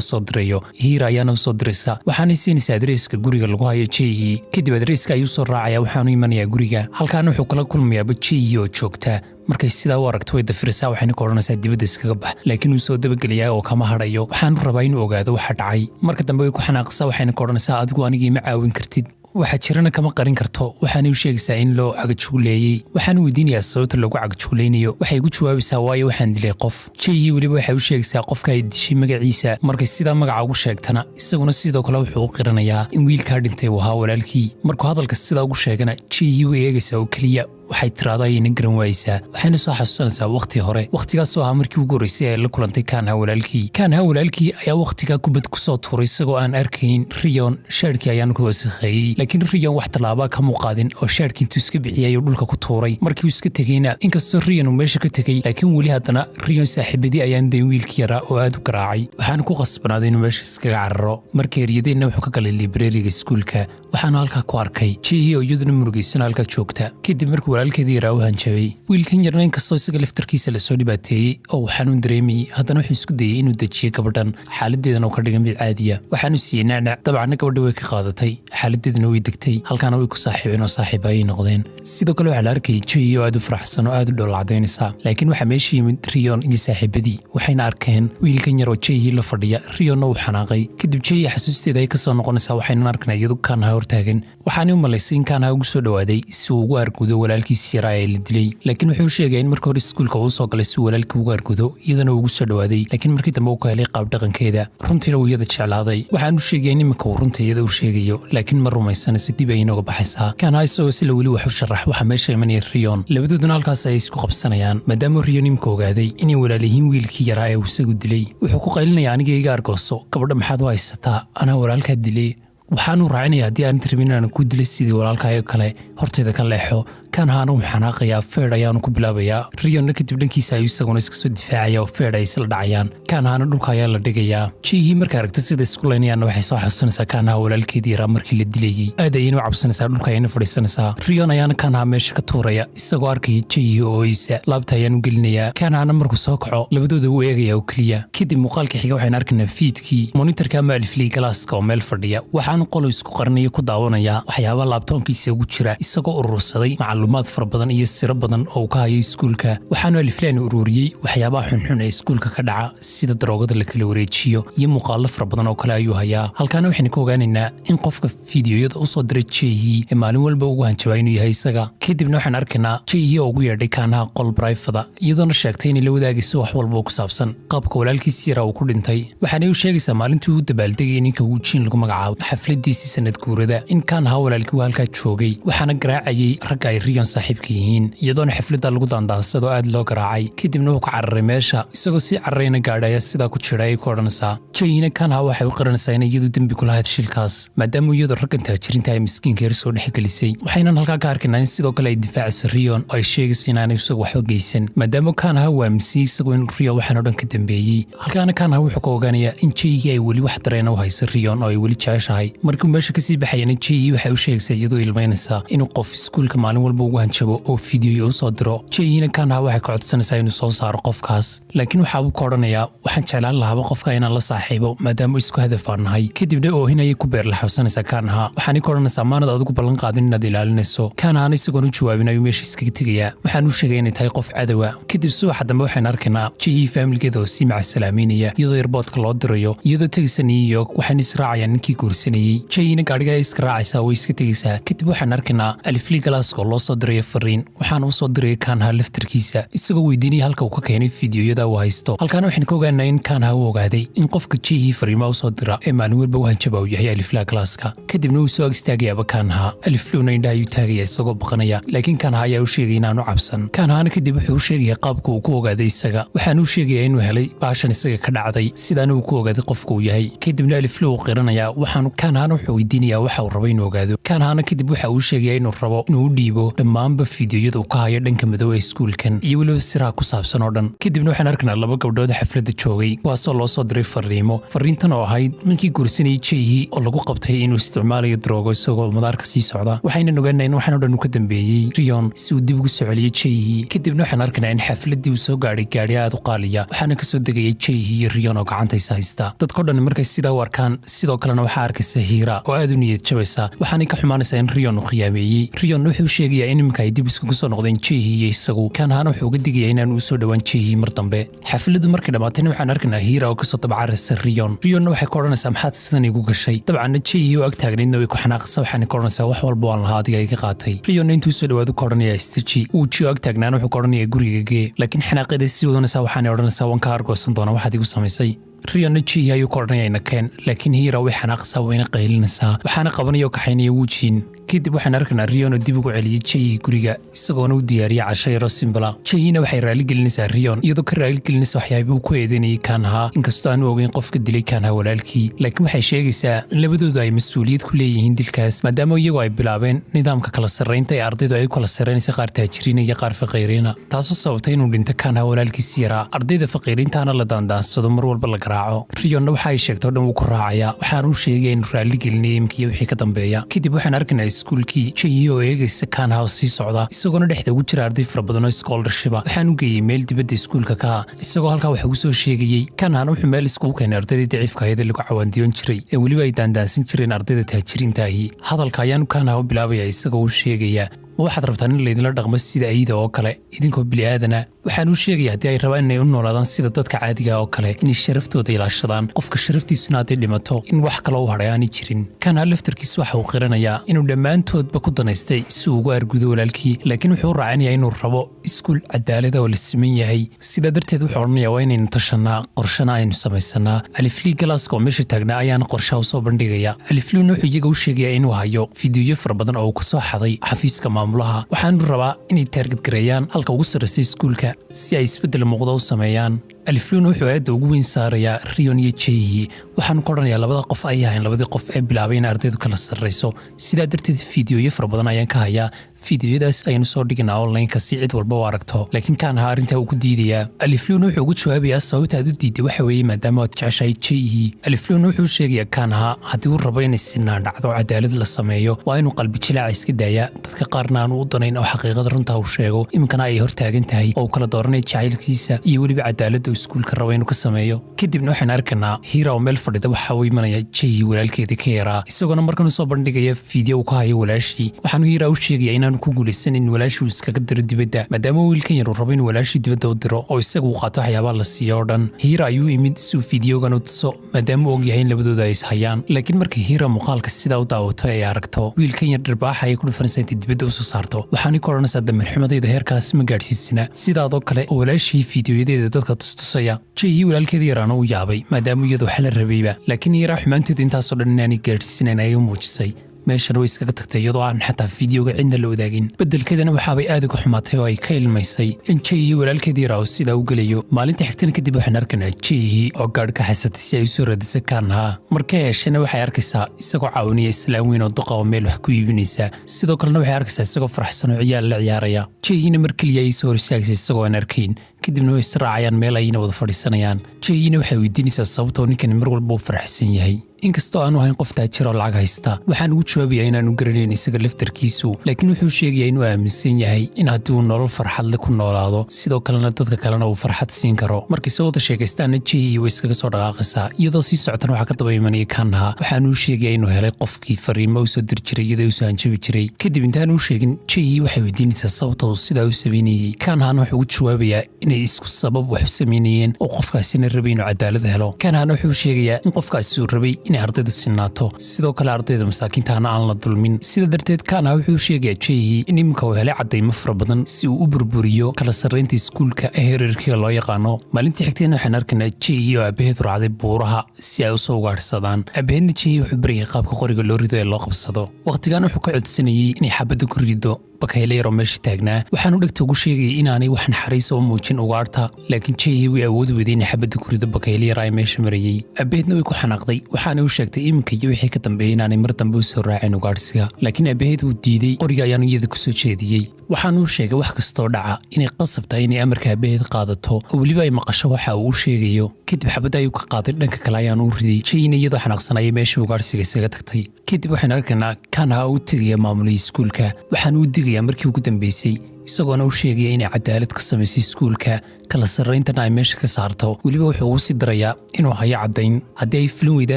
soo dirayo. Hiira ayaana u soo diraysa, waxaanay siinaysaa adreeska guriga lagu hayo Jayhi. Kadib adreeska ayuu soo raacaya, waxaanu imanayaa guriga. Halkaana wuxuu kala kulmayaaba Jayhi oo joogta. Markay sidaa u aragto way dafiraysaa, waxayna ka odhanaysaa dibadda iskaga bax, laakiin wuu soo dabagelayaa oo kama hadhayo. Waxaanu rabaa inuu ogaado waxa dhacay. Marka dambe way ku xanaaqaysaa, waxayna ka odhanaysaa adigu anigii ma caawin kartid, waxa jirana kama qarin karto. Waxaanay u sheegaysaa in loo cagajugleeyey. Waxaan weydiinayaa sababta loogu cagajuglaynayo. Waxay ku jawaabaysaa, waayo waxaan dilay qof. Jayii weliba waxay u sheegaysaa qofka ay dishay magaciisa. Markay sidaa magaca ugu sheegtana, isaguna sidoo kale wuxuu u qiranayaa in wiilkaa dhintay uu ahaa walaalkii. Markuu hadalka sidaa ugu sheegana, Jayii way eegaysaa oo keliya. Waxay tiraado ayayna garan waayeysaa. Waxayna soo xasuusanaysaa wakhti hore, wakhtigaasoo ahaa markii ugu horreysay ay la kulantay Kanha walaalkii. Kanha walaalkii ayaa wakhtigaa kubad ku soo tuuray isagoo aan arkayn Riyon. Shaadhkii ayaana ku wasakheeyey, laakiin Riyon wax tallaabaa kamuu qaadin oo shaadhkii intuu iska bixiyay ayuu dhulka ku tuuray. Markii uu iska tegeyna, inkastoo Riyon uu meesha ka tegey, laakiin weli haddana Riyon saaxiibadii ayaan dayn wiilkii yaraa oo aad u garaacay. Waxaana ku qasbanaaday inuu meesha iskaga cararo. Markii eryadeenna, wuxuu ka galay librariga iskuulka. Waxaanu halkaa ku arkay Jihi oo iyaduna murugaysano halkaa joogta, kadib markuu walaalkeedii yaraa u hanjabay. Wiilkan yarna, inkastoo isaga laftarkiisa lasoo dhibaateeyey oo uu xanuun dareemayey, haddana wuxuu isku dayey inuu dejiyo gabadhan, xaaladeedana uu ka dhigay mid caadiya. Waxaanu siiyey nacnac. Dabcanna gabadhi way ka qaadatay, xaaladeeduna way degtay. Halkaana way ku saaxiibeen oo saaxiib ayay noqdeen. Sidoo kale waxaa la arkayay Jihi oo aad u faraxsan oo aad u dhoolcadaynaysa, laakiin waxaa meesha yimid Riyon iyo saaxiibadii. Waxayna arkeen wiilkan yar oo Jihi la fadhiya. Riyonna uu xanaaqay. Kadib Jihi xasuusteeda ay kasoo noqonaysaa. Waxaynan arkanaa iyadu Kanha hortaagan. Waxaanay u malaysay in Kanha ugu soo dhowaaday si uu ugu argudo walaalkiisi yaraa ee la dilay, laakiin wuxuu sheegay in marka hore iskuulka uu soo galay si uu walaalkii ugu argudo, iyadana uu ugu soo dhowaaday, laakiin markii dambe uu ka helay qaab dhaqankeeda, runtiina uu iyada jeclaaday. Waxaanu sheegaya in iminka uu runta iyada u sheegayo, laakiin ma rumaysanayso, dib ay inooga baxaysaa. Kanha isagoo sila weli wax u sharax, waxaa meesha imanaya Riyon. Labadooduna halkaas ay isku qabsanayaan, maadaama Riyon imika ogaaday inay walaalihiin wiilkii yaraa ee uu isagu dilay. Wuxuu ku qaylinaya, aniga iga argooso, gabadha maxaad u haysataa? Anaa walaalkaa dilay. Waxaanu raacinaya, haddii aanad rabin inaan ku dilay sidii walaalkaayo kale, hortayda ka leexo. Kanhaana uu xanaaqayaa, feedh ayaanu ku bilaabayaa. Riyonna kadib dhankiisa ayuu isaguna iska soo difaacaya oo feedh ay isla dhacayaan. Kanhaana dhulka ayaa la dhigayaa. Jihii marka aragto sida isku laynayaanna, waxay soo xasuusanaysaa Kanha walaalkeedii yaraa markii la dilayey. Aad ayayna u cabsanaysaa, dhulka ayayna fadhiisanaysaa. Riyon ayaana Kanha meesha ka tuuraya, isagoo arkaya Jihii oo ooyeysa. Laabta ayaanu gelinayaa. Kanhana markuu soo kaco, labadooda wuu eegaya oo keliya. Kadib muuqaalka xiga waxaynu arkaynaa fiidkii monitorka ama alifley classka oo meel fadhiya. Waxaanu Waxaanu qolo isku qarinaya ku daawanayaa waxyaaba laptopkiisa ugu jira, isagoo urursaday macluumaad fara badan iyo siro badan oo uu ka hayo iskuulka. Waxaanu Aliflaan ururiyey waxyaabaha xunxun ee iskuulka ka dhaca, sida daroogada la kala wareejiyo iyo muuqaallo fara badan oo kale ayuu hayaa. Halkaana waxaynu ka ogaanaynaa in qofka fiidiyoyada usoo diray Jehi ee maalin walba ugu hanjabaa inuu yahay isaga. Kadibna waxaan arkaynaa Jehi oo ugu yeedhay Kaanaha qol private ah, iyadoona sheegtay inay la wadaagayso wax walba oo ku saabsan qaabka walaalkiisi yaraa uu ku dhintay. Waxaanay u sheegaysaa maalintii uu dabaaldegayay ninka Wujiin lagu magacaabo xafladiisii sanad guurada in Kaanaha walaalkii uu halkaa joogay, waxaana garaacayay ragga ay Riyon saaxiibka yihiin, iyadoona xafladda lagu daandaansado aad loo garaacay. Kadibna wuu ka cararay meesha, isagoo sii cararayna gaadhaya sidaa ku jira ay ku odhanaysaa. Jeyina Kaanaha waxay u qiranaysaa inay iyadu dembi ku lahayd shilkaas, maadaama iyadu raggan taajiriinta ay miskiinka yar soo dhexgelisay. Waxaynan halkaa ka arkaynaa in sidoo kale ay difaacayso Riyon oo ay sheegayso inaanay isagu waxba geysan, maadaama Kaanaha uu aaminsiiyey isagu in Riyon waxaan oo dhan ka dambeeyey. Halkaana Kaanaha wuxuu ka ogaanayaa in Jeyigii ay weli wax dareena u hayso Riyon oo ay weli jeceshahay. Markii uu meesha kasii baxayana, Jeyi waxay u sheegaysaa iyadoo ilmaynaysaa inuu qof iskuulka maalin walba ugu hanjabo oo fiidiyoyo u soo diro. Jeyina Kaanaha waxay ka codsanaysaa inuu soo saaro qofkaas, laakiin waxaabuu ka odhanayaa, "Waxaan jeclaan lahaaba qofka inaan la saaxiibo, maadaama isku hadaf aan nahay." Kadibna oohin ayay ku beerlaxawsanaysaa Kaanaha, waxaanay ka odhanaysaa, "Maanad adigu ballan qaadin inaad ilaalinayso?" Kaanahana isagoon u jawaabin ayuu meesha iskaga tegayaa. Waxaan u sheegay inay tahay qof cadowa. Kadib subaxa dambe waxaynu arkaynaa Jihii faamiligeeda oo sii macasalaameynaya, iyadoo airportka loo dirayo, iyadoo tegaysa New York. Waxayna israacayaan ninkii guursanayey. Jihina gaadhiga ay iska raacaysaa, way iska tegaysaa. Kadib waxaan arkaynaa Alifli classka oo loo soo dirayo fariin. Waxaana u soo diraya Kaanha laftarkiisa, isagoo weydiinaya halka uu ka keenay fiidiyoyada uu haysto. Halkaana waxaynu ka ogaanaa in Kaanha uu ogaaday in qofka Jihii fariimaa usoo dira ee maalin walba u hanjaba uu yahay Alifla classka. Kadibna uu soo ag istaagayaaba Kaanha. Alifluuna indhaha ayuu taagaya isagoo baqanaya, laakiin Kaanha ayaa u sheegay inaanu cabsan. Kaanhana kadib wuxuu u sheegaya qaabka uu ku ogaaday isaga. Waxaanu u sheegayaa inuu helay baashan isaga ka dhacday, sidaana uu ku ogaaday qofka uu yahay. Kadibna Aliflu uu qiranayaa. Waxaanu Kaanhana wuxuu weydiinayaa waxa uu rabo inuu ogaado. Kaanhana kadib waxa uu sheegaya inuu rabo inuu u dhiibo dhammaanba fiidiyoyada uu ka hayo dhanka madow ee iskuulkan iyo weliba siraha ku saabsan oo dhan. Kadibna waxaan arkaynaa laba gabdhood xafladda joogay, kuwaasoo loo soo diray fariimo. Fariintan oo ahayd ninkii guursanayay Jeyhi oo lagu qabtay inuu isticmaalayo daroogo isagoo madaarka sii socda. Waxaynan ogaanay in waxaan o dhan uu ka dambeeyey Riyon si uu dib ugu soo celiyey Jeyhi. Kadibna waxaan arkaynaa in xafladdii uu soo gaadhay gaadhi aad u qaaliya, waxaana kasoo degayay Jeyhi iyo Riyon oo gacantaysa haysta. Dadkao dhan markay sidaa u arkaan, sidoo kalena waxaa arkaysa Hiira oo aad u niyad jabaysa. Waxaanay ka xumaanaysaa in Riyon uu khiyaameeyey. Riyon wuxuu sheegayaa in iminka ay dib iskugu soo noqdeen Jeyhi iyo isagu. Kaanhaana wuxuu uga digayaa inaan uu soo dhowaan Jeyhi mar dambe. Xafladdu markay dhammaatayna, waxaan arkaynaa Hiira oo kasoo dabcaraysa Riyon. Riyonna waxay ka odhanaysaa, "Maxaad sidan igu gashay?" Dabcanna Jeyhi oo ag taagnaydna way ku xanaaqaysa, waxaanay ka odhanaysaa, "Wax walba waan lahaa adiga iga qaatay." Riyonna intuu soo dhawaadu ka odhanayaa, "Istaji." Wuuji oo ag taagnaana wuxuu ka odhanayaa, "Guriga gee." Laakiin xanaaqeeda sii wadanaysaa, waxaanay odhanaysaa, "Waan ka argoosan doonaa waxaad igu samaysay." Riyonna Jihi ayuu ka odhanaya, "Inakeen." Laakiin Hiira way xanaaqaysaa, wayna qaylinaysaa, waxaana qabanaya oo kaxaynaya Wuujiin. Kadib waxaan arkaynaa Riyon oo dib ugu celiyey Jeyi guriga, isagoona u diyaariyey casho yaro simple ah. Jeyina waxay raaligelinaysaa Riyon, iyadoo ka raaligelinaysa waxyaabihuu ku eedeynayay Kaanha, inkastoo aanu ogeyn qofka dilay Kaanha walaalkii. Laakiin waxay sheegaysaa in labadoodu ay mas-uuliyad ku leeyihiin dilkaas, maadaama iyagu ay bilaabeen nidaamka kala sarraynta ee ardaydu ay u kala sarraynaysa qaar taajiriina iyo qaar faqiiriina, taasoo sababtay inuu dhinto Kaanha walaalkiisi yaraa, ardayda faqiiriintaana la daandaansado, mar walba la garaaco. Riyonna waxa ay sheegto dhan wuu ku raacayaa, waxaanu u sheegaya inuu raaligelinaya imka iyo wixii ka dambeeya. Kadib waxaan arkaynaa iskuulkii Jeyi oo eegaysa Kaanha oo sii socda, isagoona dhexda ugu jira arday fara badan oo scholarship ah. Waxaan u geeyey meel dibadda iskuulka ka ah, isagoo halkaa wax ugu soo sheegayey. Kaanhana wuxuu meel iskugu keenay ardaydii daciifka ahayd ee lagu cawaandiyoon jiray, ee weliba ay daandaansan jireen ardayda taajiriintaahi. Hadalka ayaanu Kaanha u bilaabaya, isagoo u sheegaya, "Ma waxaad rabtaan in laydinla dhaqmo sida ayida oo kale, idinkoo bini'aadana?" Waxaan u sheegaya haddii ay rabaan inay u noolaadaan sida dadka caadiga oo kale, inay sharaftooda ilaashadaan, qofka sharaftiisuna hadday dhimato in wax kaloo u hadhay aanay jirin. Kaanha laftarkiis waxa uu qiranayaa inuu dhammaantoodba ku danaystay si uu ugu argudo walaalkii, laakiin wuxuu u raacinayaa inuu rabo iskuul cadaalada oo la siman yahay. Sidaa darteed wuxuu odhanayaa, "Waa inaynu tashanaa, qorshana aynu samaysanaa." Aliflii classka oo meesha taagnaa ayaana qorshaha usoo bandhigaya. Alifliina wuxuu iyaga u sheegayaa inuu hayo fiidiyoyo fara badan oo uu kasoo xaday xafiiska maamulaha. Waxaanu rabaa inay target gareeyaan halka ugu sarraysa iskuulka si ay isbeddel muuqda u sameeyaan. Alifluuna wuxuu aadda ugu weyn saarayaa Riyon iyo Jeyi. Waxaanu ka odhanayaa labada qof ay ahayn labadii qof ee bilaabay in ardaydu kala sarrayso. Sidaa darteed fiidiyoyo fara badan ayaan ka hayaa. Fiidiyoyadaas ayaynu soo dhiganaa onlineka si cid walba u aragto. Laakiin Kanha arrintaa uu ku diidayaa. Alifluuna wuxuu ugu jawaabayaa, sababta aad u diiday waxa weeye maadaama aad jeceshahay Jehi. Alifluuna wuxuu sheegayaa Kanha haddii uu rabo inay sinaan dhacdo, cadaalad la sameeyo, waa inuu qalbi jilaaca iska daayaa, dadka qaarna aanu u danayn oo xaqiiqada runta uu sheego. Iminkana ay hortaagan tahay oo uu kala dooranaya jacaylkiisa iyo weliba cadaaladda uu iskuulka rabo inuu ka sameeyo. Kadibna waxaan arkanaa Hiira oo meel fadhida. Waxa uu imanaya Jehi, walaalkeedii ka yaraa, isagoona markan usoo bandhigaya fiidyo uu ka hayo walaashii. Waxaanu Hiira u sheegaya inaanu ku guulaysan in walaashii uu iskaga diro dibadda, maadaama wiilkan yar uu rabo in walaashii dibadda u diro oo isaga uu qaato waxyaabaha la siiyo oo dhan. Hiira ayuu imid si uu fiidiyogan u tuso, maadaama uu ogyahay in labadooda ay ishayaan. Laakiin markay Hiira muuqaalka sidaa u daawato ay aragto wiilkan yar, dhirbaaxa ayay ku dhufanaysaa intay dibadda usoo saarto. Waxaanay ku odhanaysaa, damirxumadayda heerkaas ma gaadhsiisina sidaadoo kale oo walaashii fiidiyoyadeeda dadka tustusaya. Jehi, walaalkeeda yaraana, u yaabay, maadaama iyadu wax la rabayba. Laakiin Hiira xumaanteedu intaasoo dhan inaanay gaadhsiisanayn ayay u muujisay. Meeshana way iskaga tagtay iyadoo aan xataa fiidiyoga cidna la wadaagin. Beddelkeedana waxaabay aad uga xumaatay oo ay ka ilmaysay in Jehi, walaalkeedii yaraa, uu sidaa u gelayo. Maalinta xigtana kadib waxaan arkanaa Jehi oo gaadh ka xasatay si ay u soo raadisa Kanha. Markay heshana waxay arkaysaa isagoo caawinaya islaan weyn oo duqa oo meel wax ku iibinaysa. Sidoo kalena waxay arkaysaa isagoo faraxsan oo ciyaal la ciyaaraya. Jehina mar keliya ay soo hor istaagaysa isagoo aan arkayn. Kadibna way israacayaan, meel ayna wada fadhiisanayaan. Jehina waxay weydiinaysaa sababtoo ninkani mar walba uu faraxsan yahay, inkastoo aanu ahayn qof taajir oo lacag haysta. Waxaan ugu jawaabayaa inaanu garanayn isaga laftarkiisu, laakiin wuxuu sheegayaa inuu aaminsan yahay in haddii uu nolol farxad leh ku noolaado, sidoo kalena dadka kalena uu farxad siin karo. Markay soo wada sheekaystaana, Jehi way iskaga soo dhaqaaqaysaa. Iyadoo sii socotana waxaa ka daba imanaya Kanha. Waxaanu u sheegayaa inuu helay qofkii fariimo usoo diri jiray iyadoo usoo hanjabi jiray. Kadib intaanu u sheegin, Jehi waxay weydiinaysaa sababta uu sidaa u sameynayey. Kanhana wuxuu ugu jawaabayaa inay isku sabab wax u sameynayeen oo qofkaasina rabay inuu cadaalad helo. Kanhana wuxuu sheegayaa in qofkaasi uu rabay inay ardaydu sinaato, sidoo kale ardayda masaakiintaana aan la dulmin. Sida darteed Kanha wuxuu sheegayaa Jehi in iminka uu helay caddaymo fara badan si uu u burburiyo kala sarraynta iskuulka ee hierarchyga loo yaqaano. Maalintii xigtayna waxaan arkaynaa Jehi oo aabaheed raacday buuraha si ay usoo ugaadhsadaan. Aabaheedna Jehi wuxuu barayay qaabka qoriga loo rido ee loo qabsado. Wakhtigan wuxuu ka codsanayey inay xabadda ku rido bakayle yaroo meesha taagnaa. Waxaanu dhegta ugu sheegayay inaanay wax naxariisa u muujin ugaarta. Laakiin Jehi way awoodi weyday inay xabadda ku rido bakayle yar ay meesha marayey. Aabaheedna way ku xanaaqday, waxaanay u sheegtay iminka iyo wixii ka dambeeyey inaanay mar dambe u soo raacin ugaadhsiga. Laakiin aabaheed wuu diiday, qoriga ayaanu iyada ku soo jeediyey. Waxaanu u sheegay wax kastoo dhaca inay qasab tahay inay amarka aabaheed qaadato oo weliba ay maqasho waxa uu u sheegayo. Kadib xabadda ayuu ka qaaday, dhanka kale ayaanu u riday. Jehina iyadoo xanaaqsanaya meeshii ugaadhsiga isaga tagtay. Kadib waxaynu arkaynaa Kanha u tegaya maamulihii iskuulka. Waxaanu u digayaa markii ugu dambeysay, isagoona u sheegaya inay cadaalad ka samaysay iskuulka, kala sarrayntana ay meesha ka saarto. Weliba wuxuu ugu sii darayaa inuu hayo caddayn, haddii ay fulin weyda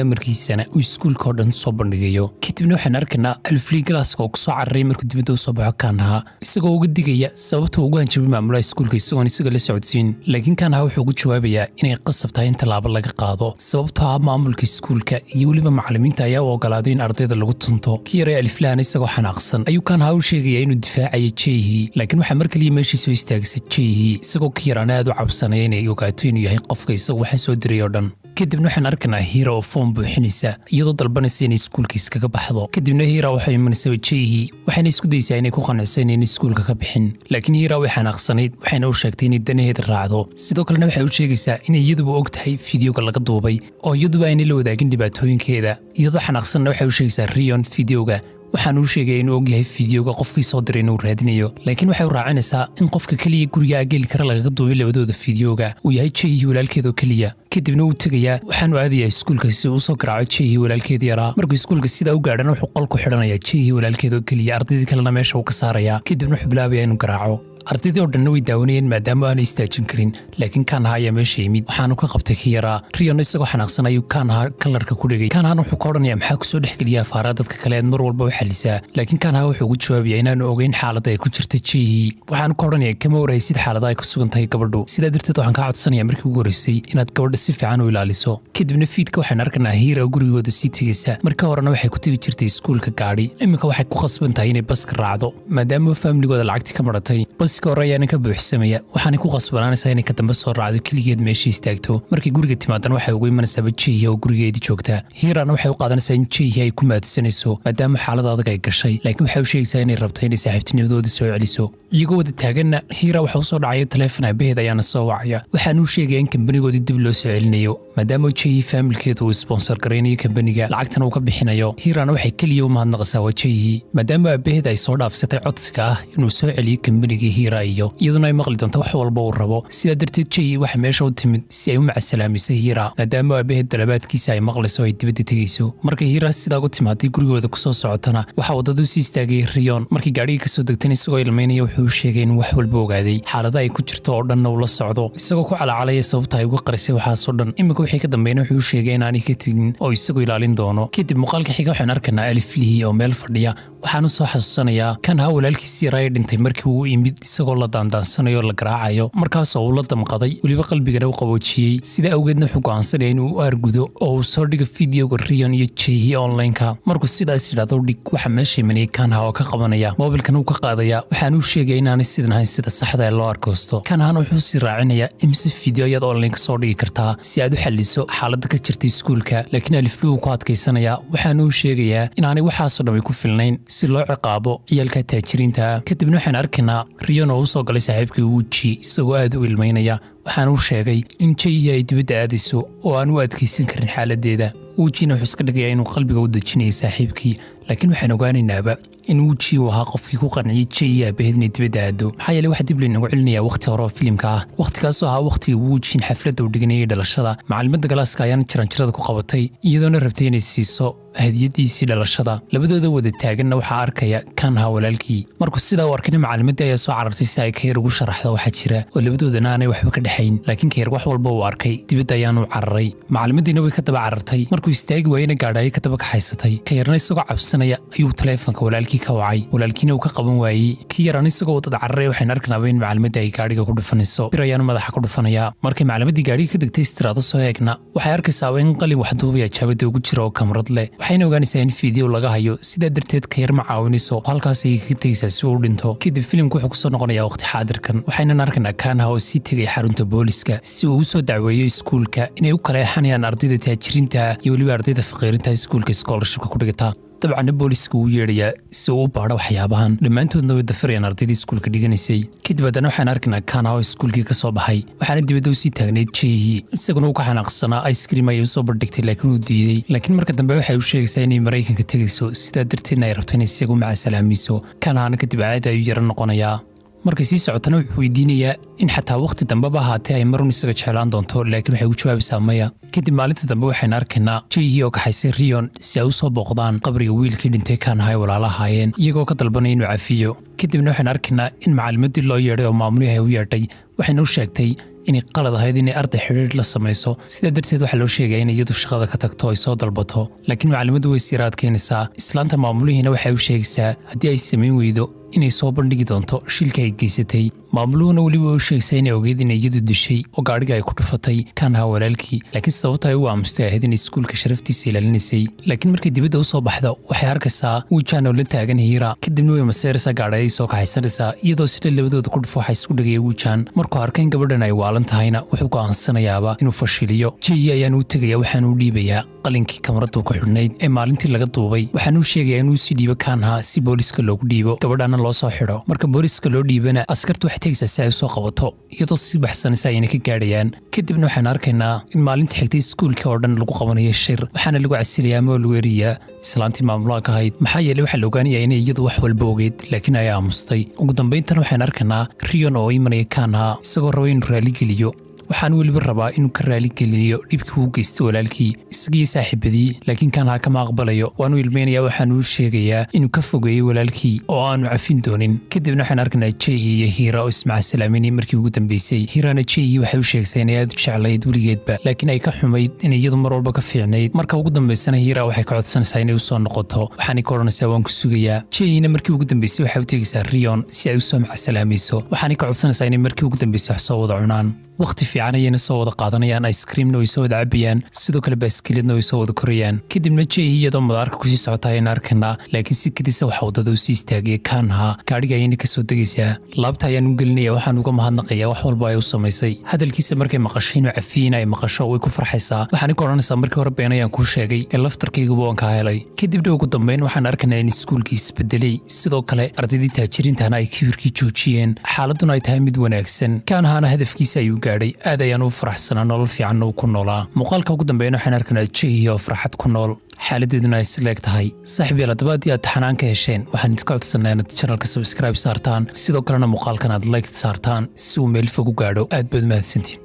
amarkiisana uu iskuulka oo dhan soo bandhigayo. Kadibna waxaan arkaynaa Alifli classka oo kusoo cararay markuu dibadda u soo baxo Kanha, isagoo uga digaya sababta ugu hanjabay maamulaha iskuulka isagoon isaga la socodsiin. Laakiin Kanha wuxuu ugu jawaabayaa inay qasab tahay in tallaabo laga qaado, sababtoo ah maamulka iskuulka iyo weliba macallimiinta ayaa u ogolaaday in ardayda lagu tunto. Kii yaray Aliflaan isagoo xanaaqsan ayuu Kanha u sheegaya inuu difaacayo Jehi. Laakiin waxaa mar kaliya meeshii soo istaagsa Jehi, isagoo ka yaraana aad u cabsanaya inay ogaato inuu yahay qofka isagu waxa soo diray oo dhan. Kadibna waxaan arkanaa Hiira oo foom buuxinaysa, iyadoo dalbanaysa inay iskuulka iskaga baxdo. Kadibna Hiira waxay imanaysaa Jehi, waxayna isku daysaa inay ku qanciso inayn iskuulka ka bixin. Laakiin Hiira way xanaaqsanayd, waxayna u sheegtay inay danaheeda raacdo. Sidoo kalena waxay u sheegaysaa inay iyaduba og tahay fideoga laga duubay oo iyaduba aynay la wadaagin dhibaatooyinkeeda. Iyadoo xanaaqsanna waxay u sheegaysaa Rion fideoga. Waxaan uu sheegaya inuu ogyahay fideoga qofkii soo diray inuu raadinayo. Laakiin waxay u raacinaysaa in qofka keliya guriga geli kara lagaga duubay labadooda fideoga uu yahay Jehi, walaalkeedoo keliya. Kadibna wuu tegayaa, waxaanu aadayaa iskuulka si uu usoo garaaco Jehi, walaalkeed yaraa. Markuu iskuulka sidaa u gaadhana, wuxuu qol ku xidhanayaa Jehi, walaalkeedoo keliya, ardaydii kalena meesha uu ka saarayaa. Kadibna wuxuu bilaabayaa inuu garaaco. Ardaydii oo dhanna way daawanayeen maadaama aanay istaajin karin. Laakiin Kanha ayaa meesha yimid, waxaanu ka qabtay ki yaraa. Rion isagoo xanaaqsan ayuu Kanha collarka ku dhigay. Kanhana wuxuu ka odhanayaa, maxaa kusoo dhexgeliya afaaraha dadka kale eed mar walba u xalisaa? Laakiin Kanha wuxuu ugu jawaabayaa inaanu ogeyn xaaladda ay ku jirta Jehi. Waxaanu ka odhanayaa, kama waraysid xaalada ay ku sugan tahay gabadhu, sidaa darteed waxaan kaa codsanayaa markii ugu horreysay inaad gabadha si fiican u ilaaliso. Kadibna fiidka waxaan arkanaa Hiira gurigooda sii tegaysa. Marka horena waxay ku tegi jirtay iskuulka gaadhi, iminka waxay ku khasban tahay inay baska raacdo, maadaama familygooda lacagtii ka maratay. Baska hore ayaana ka buuxsamaya. Waxaanay ku qasbanaanaysaa inay ka dambe soo raacdo, keligeed meesha istaagto. Markay guriga timaadana, waxay ugu imanaysaaba Jihi oo gurigeedii joogta. Hiirana waxay u qaadanaysaa in Jihi ay ku maadsanayso maadaama xaalad adag ay gashay, laakiin waxay u sheegaysaa inay rabto inay saaxiibtinimadoodii soo celiso. Iyagoo wada taaganna, Hiira waxa usoo dhacaya taleefon. Aabaheed ayaana soo wacaya. Waxaana u sheegaya in kambanigoodii dib loo soo celinayo, maadaama Jihi faamilkeedu uu sponsor garaynayo kambaniga, lacagtana uu ka bixinayo. Hiirana waxay keliya u mahadnaqaysaa waa Jihi, maadaama aabaheed ay soo dhaafsatay codsiga ah inuu soo celiyo kambanigii Hiira iyo iyaduna ay maqli doonto wax walba uu rabo. Sidaa darteed Jihi waxay meesha u timid si ay u macasalaamisay Hiira, maadaama aabaheed dalabaadkiisa ay maqlayso ay dibadda tegayso. Markay Hiira sidaa ugu timaaday gurigooda kusoo socotana, waxaa waddadu sii istaagay Riyon. Markii gaadhigii kasoo degtan, isagoo ilmaynaya wuxuu u sheegay in wax walba ogaaday, xaalada ay ku jirto oo dhanna uu la socdo, isagoo ku calacalaya sababta ay uga qarisay waxaasoo dhan. Iminka wixii ka dambeeyna wuxuu u sheegay inaanay ka tegin oo isagu ilaalin doono. Kadib muuqaalka xiga waxaan arkaynaa Aliflihii oo meel fadhiya. Waxaan u soo xasuusanayaa kan ha walaalkiisii yaraa ee dhintay markii uu imid isagoo la daandaansanayo oo la garaacayo, markaasoo uu la damqaday, weliba qalbigana u qaboojiyey. Sida awgeedna wuxuu go'aansanaya inuu u argudo oo uu soo dhigo videoga Riyon iyo Jehi onlineka. Markuu sidaas yidhahdo dhig, waxa meesha imanayay Kanha oo ka qabanaya, moobilkan uu ka qaadaya. Waxaan uu sheegaya inaanay sidan ahayn sida saxda ee loo arkoosto. Kanhana wuxuu sii raacinayaa imse video ayaad online ka soo dhigi kartaa si aad u xalliso xaaladda ka jirta iskuulka. Laakiin Alifli wuu ku adkaysanayaa. Waxaana uu sheegayaa inaanay waxaasoo dhamay ku filnayn si loo ciqaabo ciyaalka taajiriinta. Kadibna waxaan arkaynaa Riyon oo u soo galay saaxiibkii Wuji isagoo aad u ilmaynaya. Waxaana uu sheegay in Jayi ay dibadda aadayso oo aan u adkaysan karin xaaladdeeda. Wujina wuxuu iska dhigayaa inuu qalbiga u dejinayay saaxiibkii, laakiin waxaan ogaanaynaaba in Wuji uu ahaa qofkii ku qanciyey Jayi aabaheed inay dibadda aado. Maxaa yeeley, waxaa dib laynagu celinayaa wakhti hore oo filimka ah, wakhtigaasoo ahaa wakhtigii Wujin xafladda uu dhiganayay dhalashada. Macalimadda galaaska ayaana jaranjarada ku qabatay, iyadoona rabtay inay siiso hadiyadiisii dhalashada. Labadooda wada taaganna waxaa arkaya Kanha walaalkii. Markuu sidaa u arkayna, macalimadii ayaa soo carartay si ay Kayar ugu sharaxdo waxaa jira oo labadoodana aanay waxba ka dhexayn. Laakiin Kayar wax walba uu arkay, dibadda ayaanu cararay. Macalimadiina way ka daba carartay. Markuu istaagi waayena, gaadhaayo ka daba kaxaysatay. Kayarna isagoo cabsanaya ayuu taleefonka walaalkii ka wacay, walaalkiina uu ka qaban waayey. Kii yaraan isagoo waddada cararay, waxaynu arkanaaba in macalimadii ay gaadhiga ku dhufanayso. Bir ayaanu madaxa ku dhufanayaa. Markay macalimadii gaadhiga ka degtay istiraado soo eegna, waxay arkaysaaba in qalin wax duubaya jaabada ugu jira oo kamarad leh. Waxayna ogaanaysaa in video laga hayo. Sidaa darteed Kayar ma caawinayso, halkaas ayay kaga tegaysaa si uu u dhinto. Kadib filimku wuxuu kusoo noqonayaa waqti xaadirkan. Waxaynan arkaynaa Kanha oo sii tegay xarunta booliska si uu u soo dacweeyo iskuulka inay u kala eexanayaan ardayda taajiriinta iyo weliba ardayda faqiirinta iskuulka scholarshipka ku dhigata. Dabcanna booliska wuu yeedhayaa si uu u baadho waxyaabahan. Dhammaantoodna way dafirayaan ardaydii iskuulka dhiganaysay. Kadib haddana waxaan arkaynaa Kanha oo iskuulkii ka soo baxay. Waxaana dibadda usii taagnayd Jehi, isaguna uu ka xanaaqsanaa. Ice cream ayay usoo bandhigtay, laakiin uu diiday. Laakiin marka dambe waxay u sheegaysaa inay Maraykanka tegayso, sidaa darteedna ay rabto inay isagu macasalaamiso. Kanhana kadib caadi ayuu yaro noqonayaa. Markay sii socotana, wuxuu weydiinayaa in xataa wakhti dambeba ahaatee ay marun isaga jeclaan doonto, laakiin waxay ugu jawaabaysaa maya. Kadib maalinta dambe waxaynu arkaynaa Jayhi oo kaxaysay Riyon si ay u soo booqdaan qabriga wiilkii dhintay Kanha ay walaalahaayeen, iyagoo ka dalbanaya inuu cafiyo. Kadibna waxaynu arkaynaa in macalimadii loo yeedhay oo maamulihii ay u yeedhay. Waxayna u sheegtay inay qalad ahayd inay arday xidhiidh la samayso. Sidaa darteed waxaa loo sheegaya in iyadu shaqada ka tagto, ay soo dalbato. Laakiin macalimaddu way siira adkaynaysaa. Islaanta maamulihiina waxay u sheegaysaa haddii ay samayn weydo inay soo bandhigi doonto shilka ay geysatay. Maamuluhuna weliba u sheegaysaa inay ogeyd inay iyadu dishay oo gaadhiga ay ku dhufatay Kanha walaalkii, laakiin sababta ay u aamustay ahayd inay iskuulka sharaftiisa ilaalinaysay. Laakiin markay dibadda u soo baxdo, waxay arkaysaa Wijan oo la taagan Hiira. Kadibna way maseeraysaa, gaadhi ayay soo kaxaysanaysaa, iyadoo sida labadooda ku dhufo waxaa isku dhegaya Wijan. Markuu arkay in gabadhan ay waalan tahayna, wuxuu go'aansanayaaba inuu fashiliyo. Jeyi ayaan u tegaya, waxaan u dhiibayaa qalinkii kamaradu ku xidhnayd ee maalintii laga duubay. Waxaan u sheegayaa inuu sii dhiibo Kanha si booliska loogu dhiibo, gabadhana loo soo xidho. Marka booliska loo dhiibana, askartu waxay tegaysaa si ay u soo qabato, iyadoo sii baxsanaysa ayna ka gaadhayaan. Kadibna waxaan arkaynaa in maalinta xigtay iskuulkii oo dhan lagu qabanayo shir. Waxaana lagu casilayaa ama lagu eriyaa islaantii maamulaha ka ahayd. Maxaa yeelay, waxaa la ogaanayaa inay iyadu wax walba ogeyd, laakiin ay aamustay. Ugu dambayntana waxaan arkaynaa Riyon oo imanaya Kanha isagoo raba inuu raaligeliyo. Waxaan weliba rabaa inuu ka raaligeliyo dhibkii uu geystay walaalkii isagiyo saaxiibadii, laakiin Kanha kama aqbalayo. Waanu ilmeynaya. Waxaanu u sheegayaa inuu ka fogeeyey walaalkii oo aanu cafin doonin. Kadibna waxaan arkaynaa Jey iyo Hiira oo ismacasalaaminay markii ugu dambeysay. Hiirana Jey waxay u sheegtay inay aad u jeclayd weligeedba, laakiin ay ka xumayd in iyadu mar walba ka fiicnayd. Marka ugu dambaysana Hiira waxay ka codsanaysaa inay usoo noqoto. Waxaanay ka odhanaysaa waan ku sugayaa. Jeyina markii ugu dambeysay waxay u tegaysaa Riyon si ay usoo macasalaamayso. Waxaanay ka codsanaysaa inay markii ugu dambeysay wax soo wada cunaan. Waqti Fiican ayayna soo wada qaadanayaan, ice creamna way soo wada cabayaan, sidoo kale baaskiiladna way soo wada korayaan. Kadibna Jehi iyadoo madaarka kusii socota ayayna arkaynaa, laakiin si kadisa waxa waddada u sii istaagaya Kaanha. Gaadhiga ayayna kasoo degaysaa. Laabta ayaan u gelinaya, waxaan uga mahadnaqaya wax walba ay u samaysay. Hadalkiisa markay maqasho inuu cafiyeyna ay maqasho, way ku farxaysaa. Waxaana ka odhanaysaa, "Markii hore been ayaan kuu sheegay ee laftarkayguba waan kaa helay." Kadibna ugu dambeyn waxaan arkaynaa in iskuulkii isbedelay, sidoo kale ardaydii taajiriintana ay kibirkii joojiyeen, xaaladuna ay tahay mid wanaagsan. Kaanhaana hadafkiisa ayuu gaadhay. Aad ayaan u faraxsanaa, nolol fiicanna uu ku noolaa. Muuqaalka ugu dambeyn waxaan arkaynaa Jehi oo farxad ku nool, xaaladeeduna ay isleeg tahay. Saaxiib yaal, haddaba haddii aad taxanaan ka hesheen, waxaan idinka codsanaa inaad channelka subscribe saartaan, sidoo kalena muuqaalkan aad like saartaan si uu meel fog u gaadho. Aad baad mahadsantiin.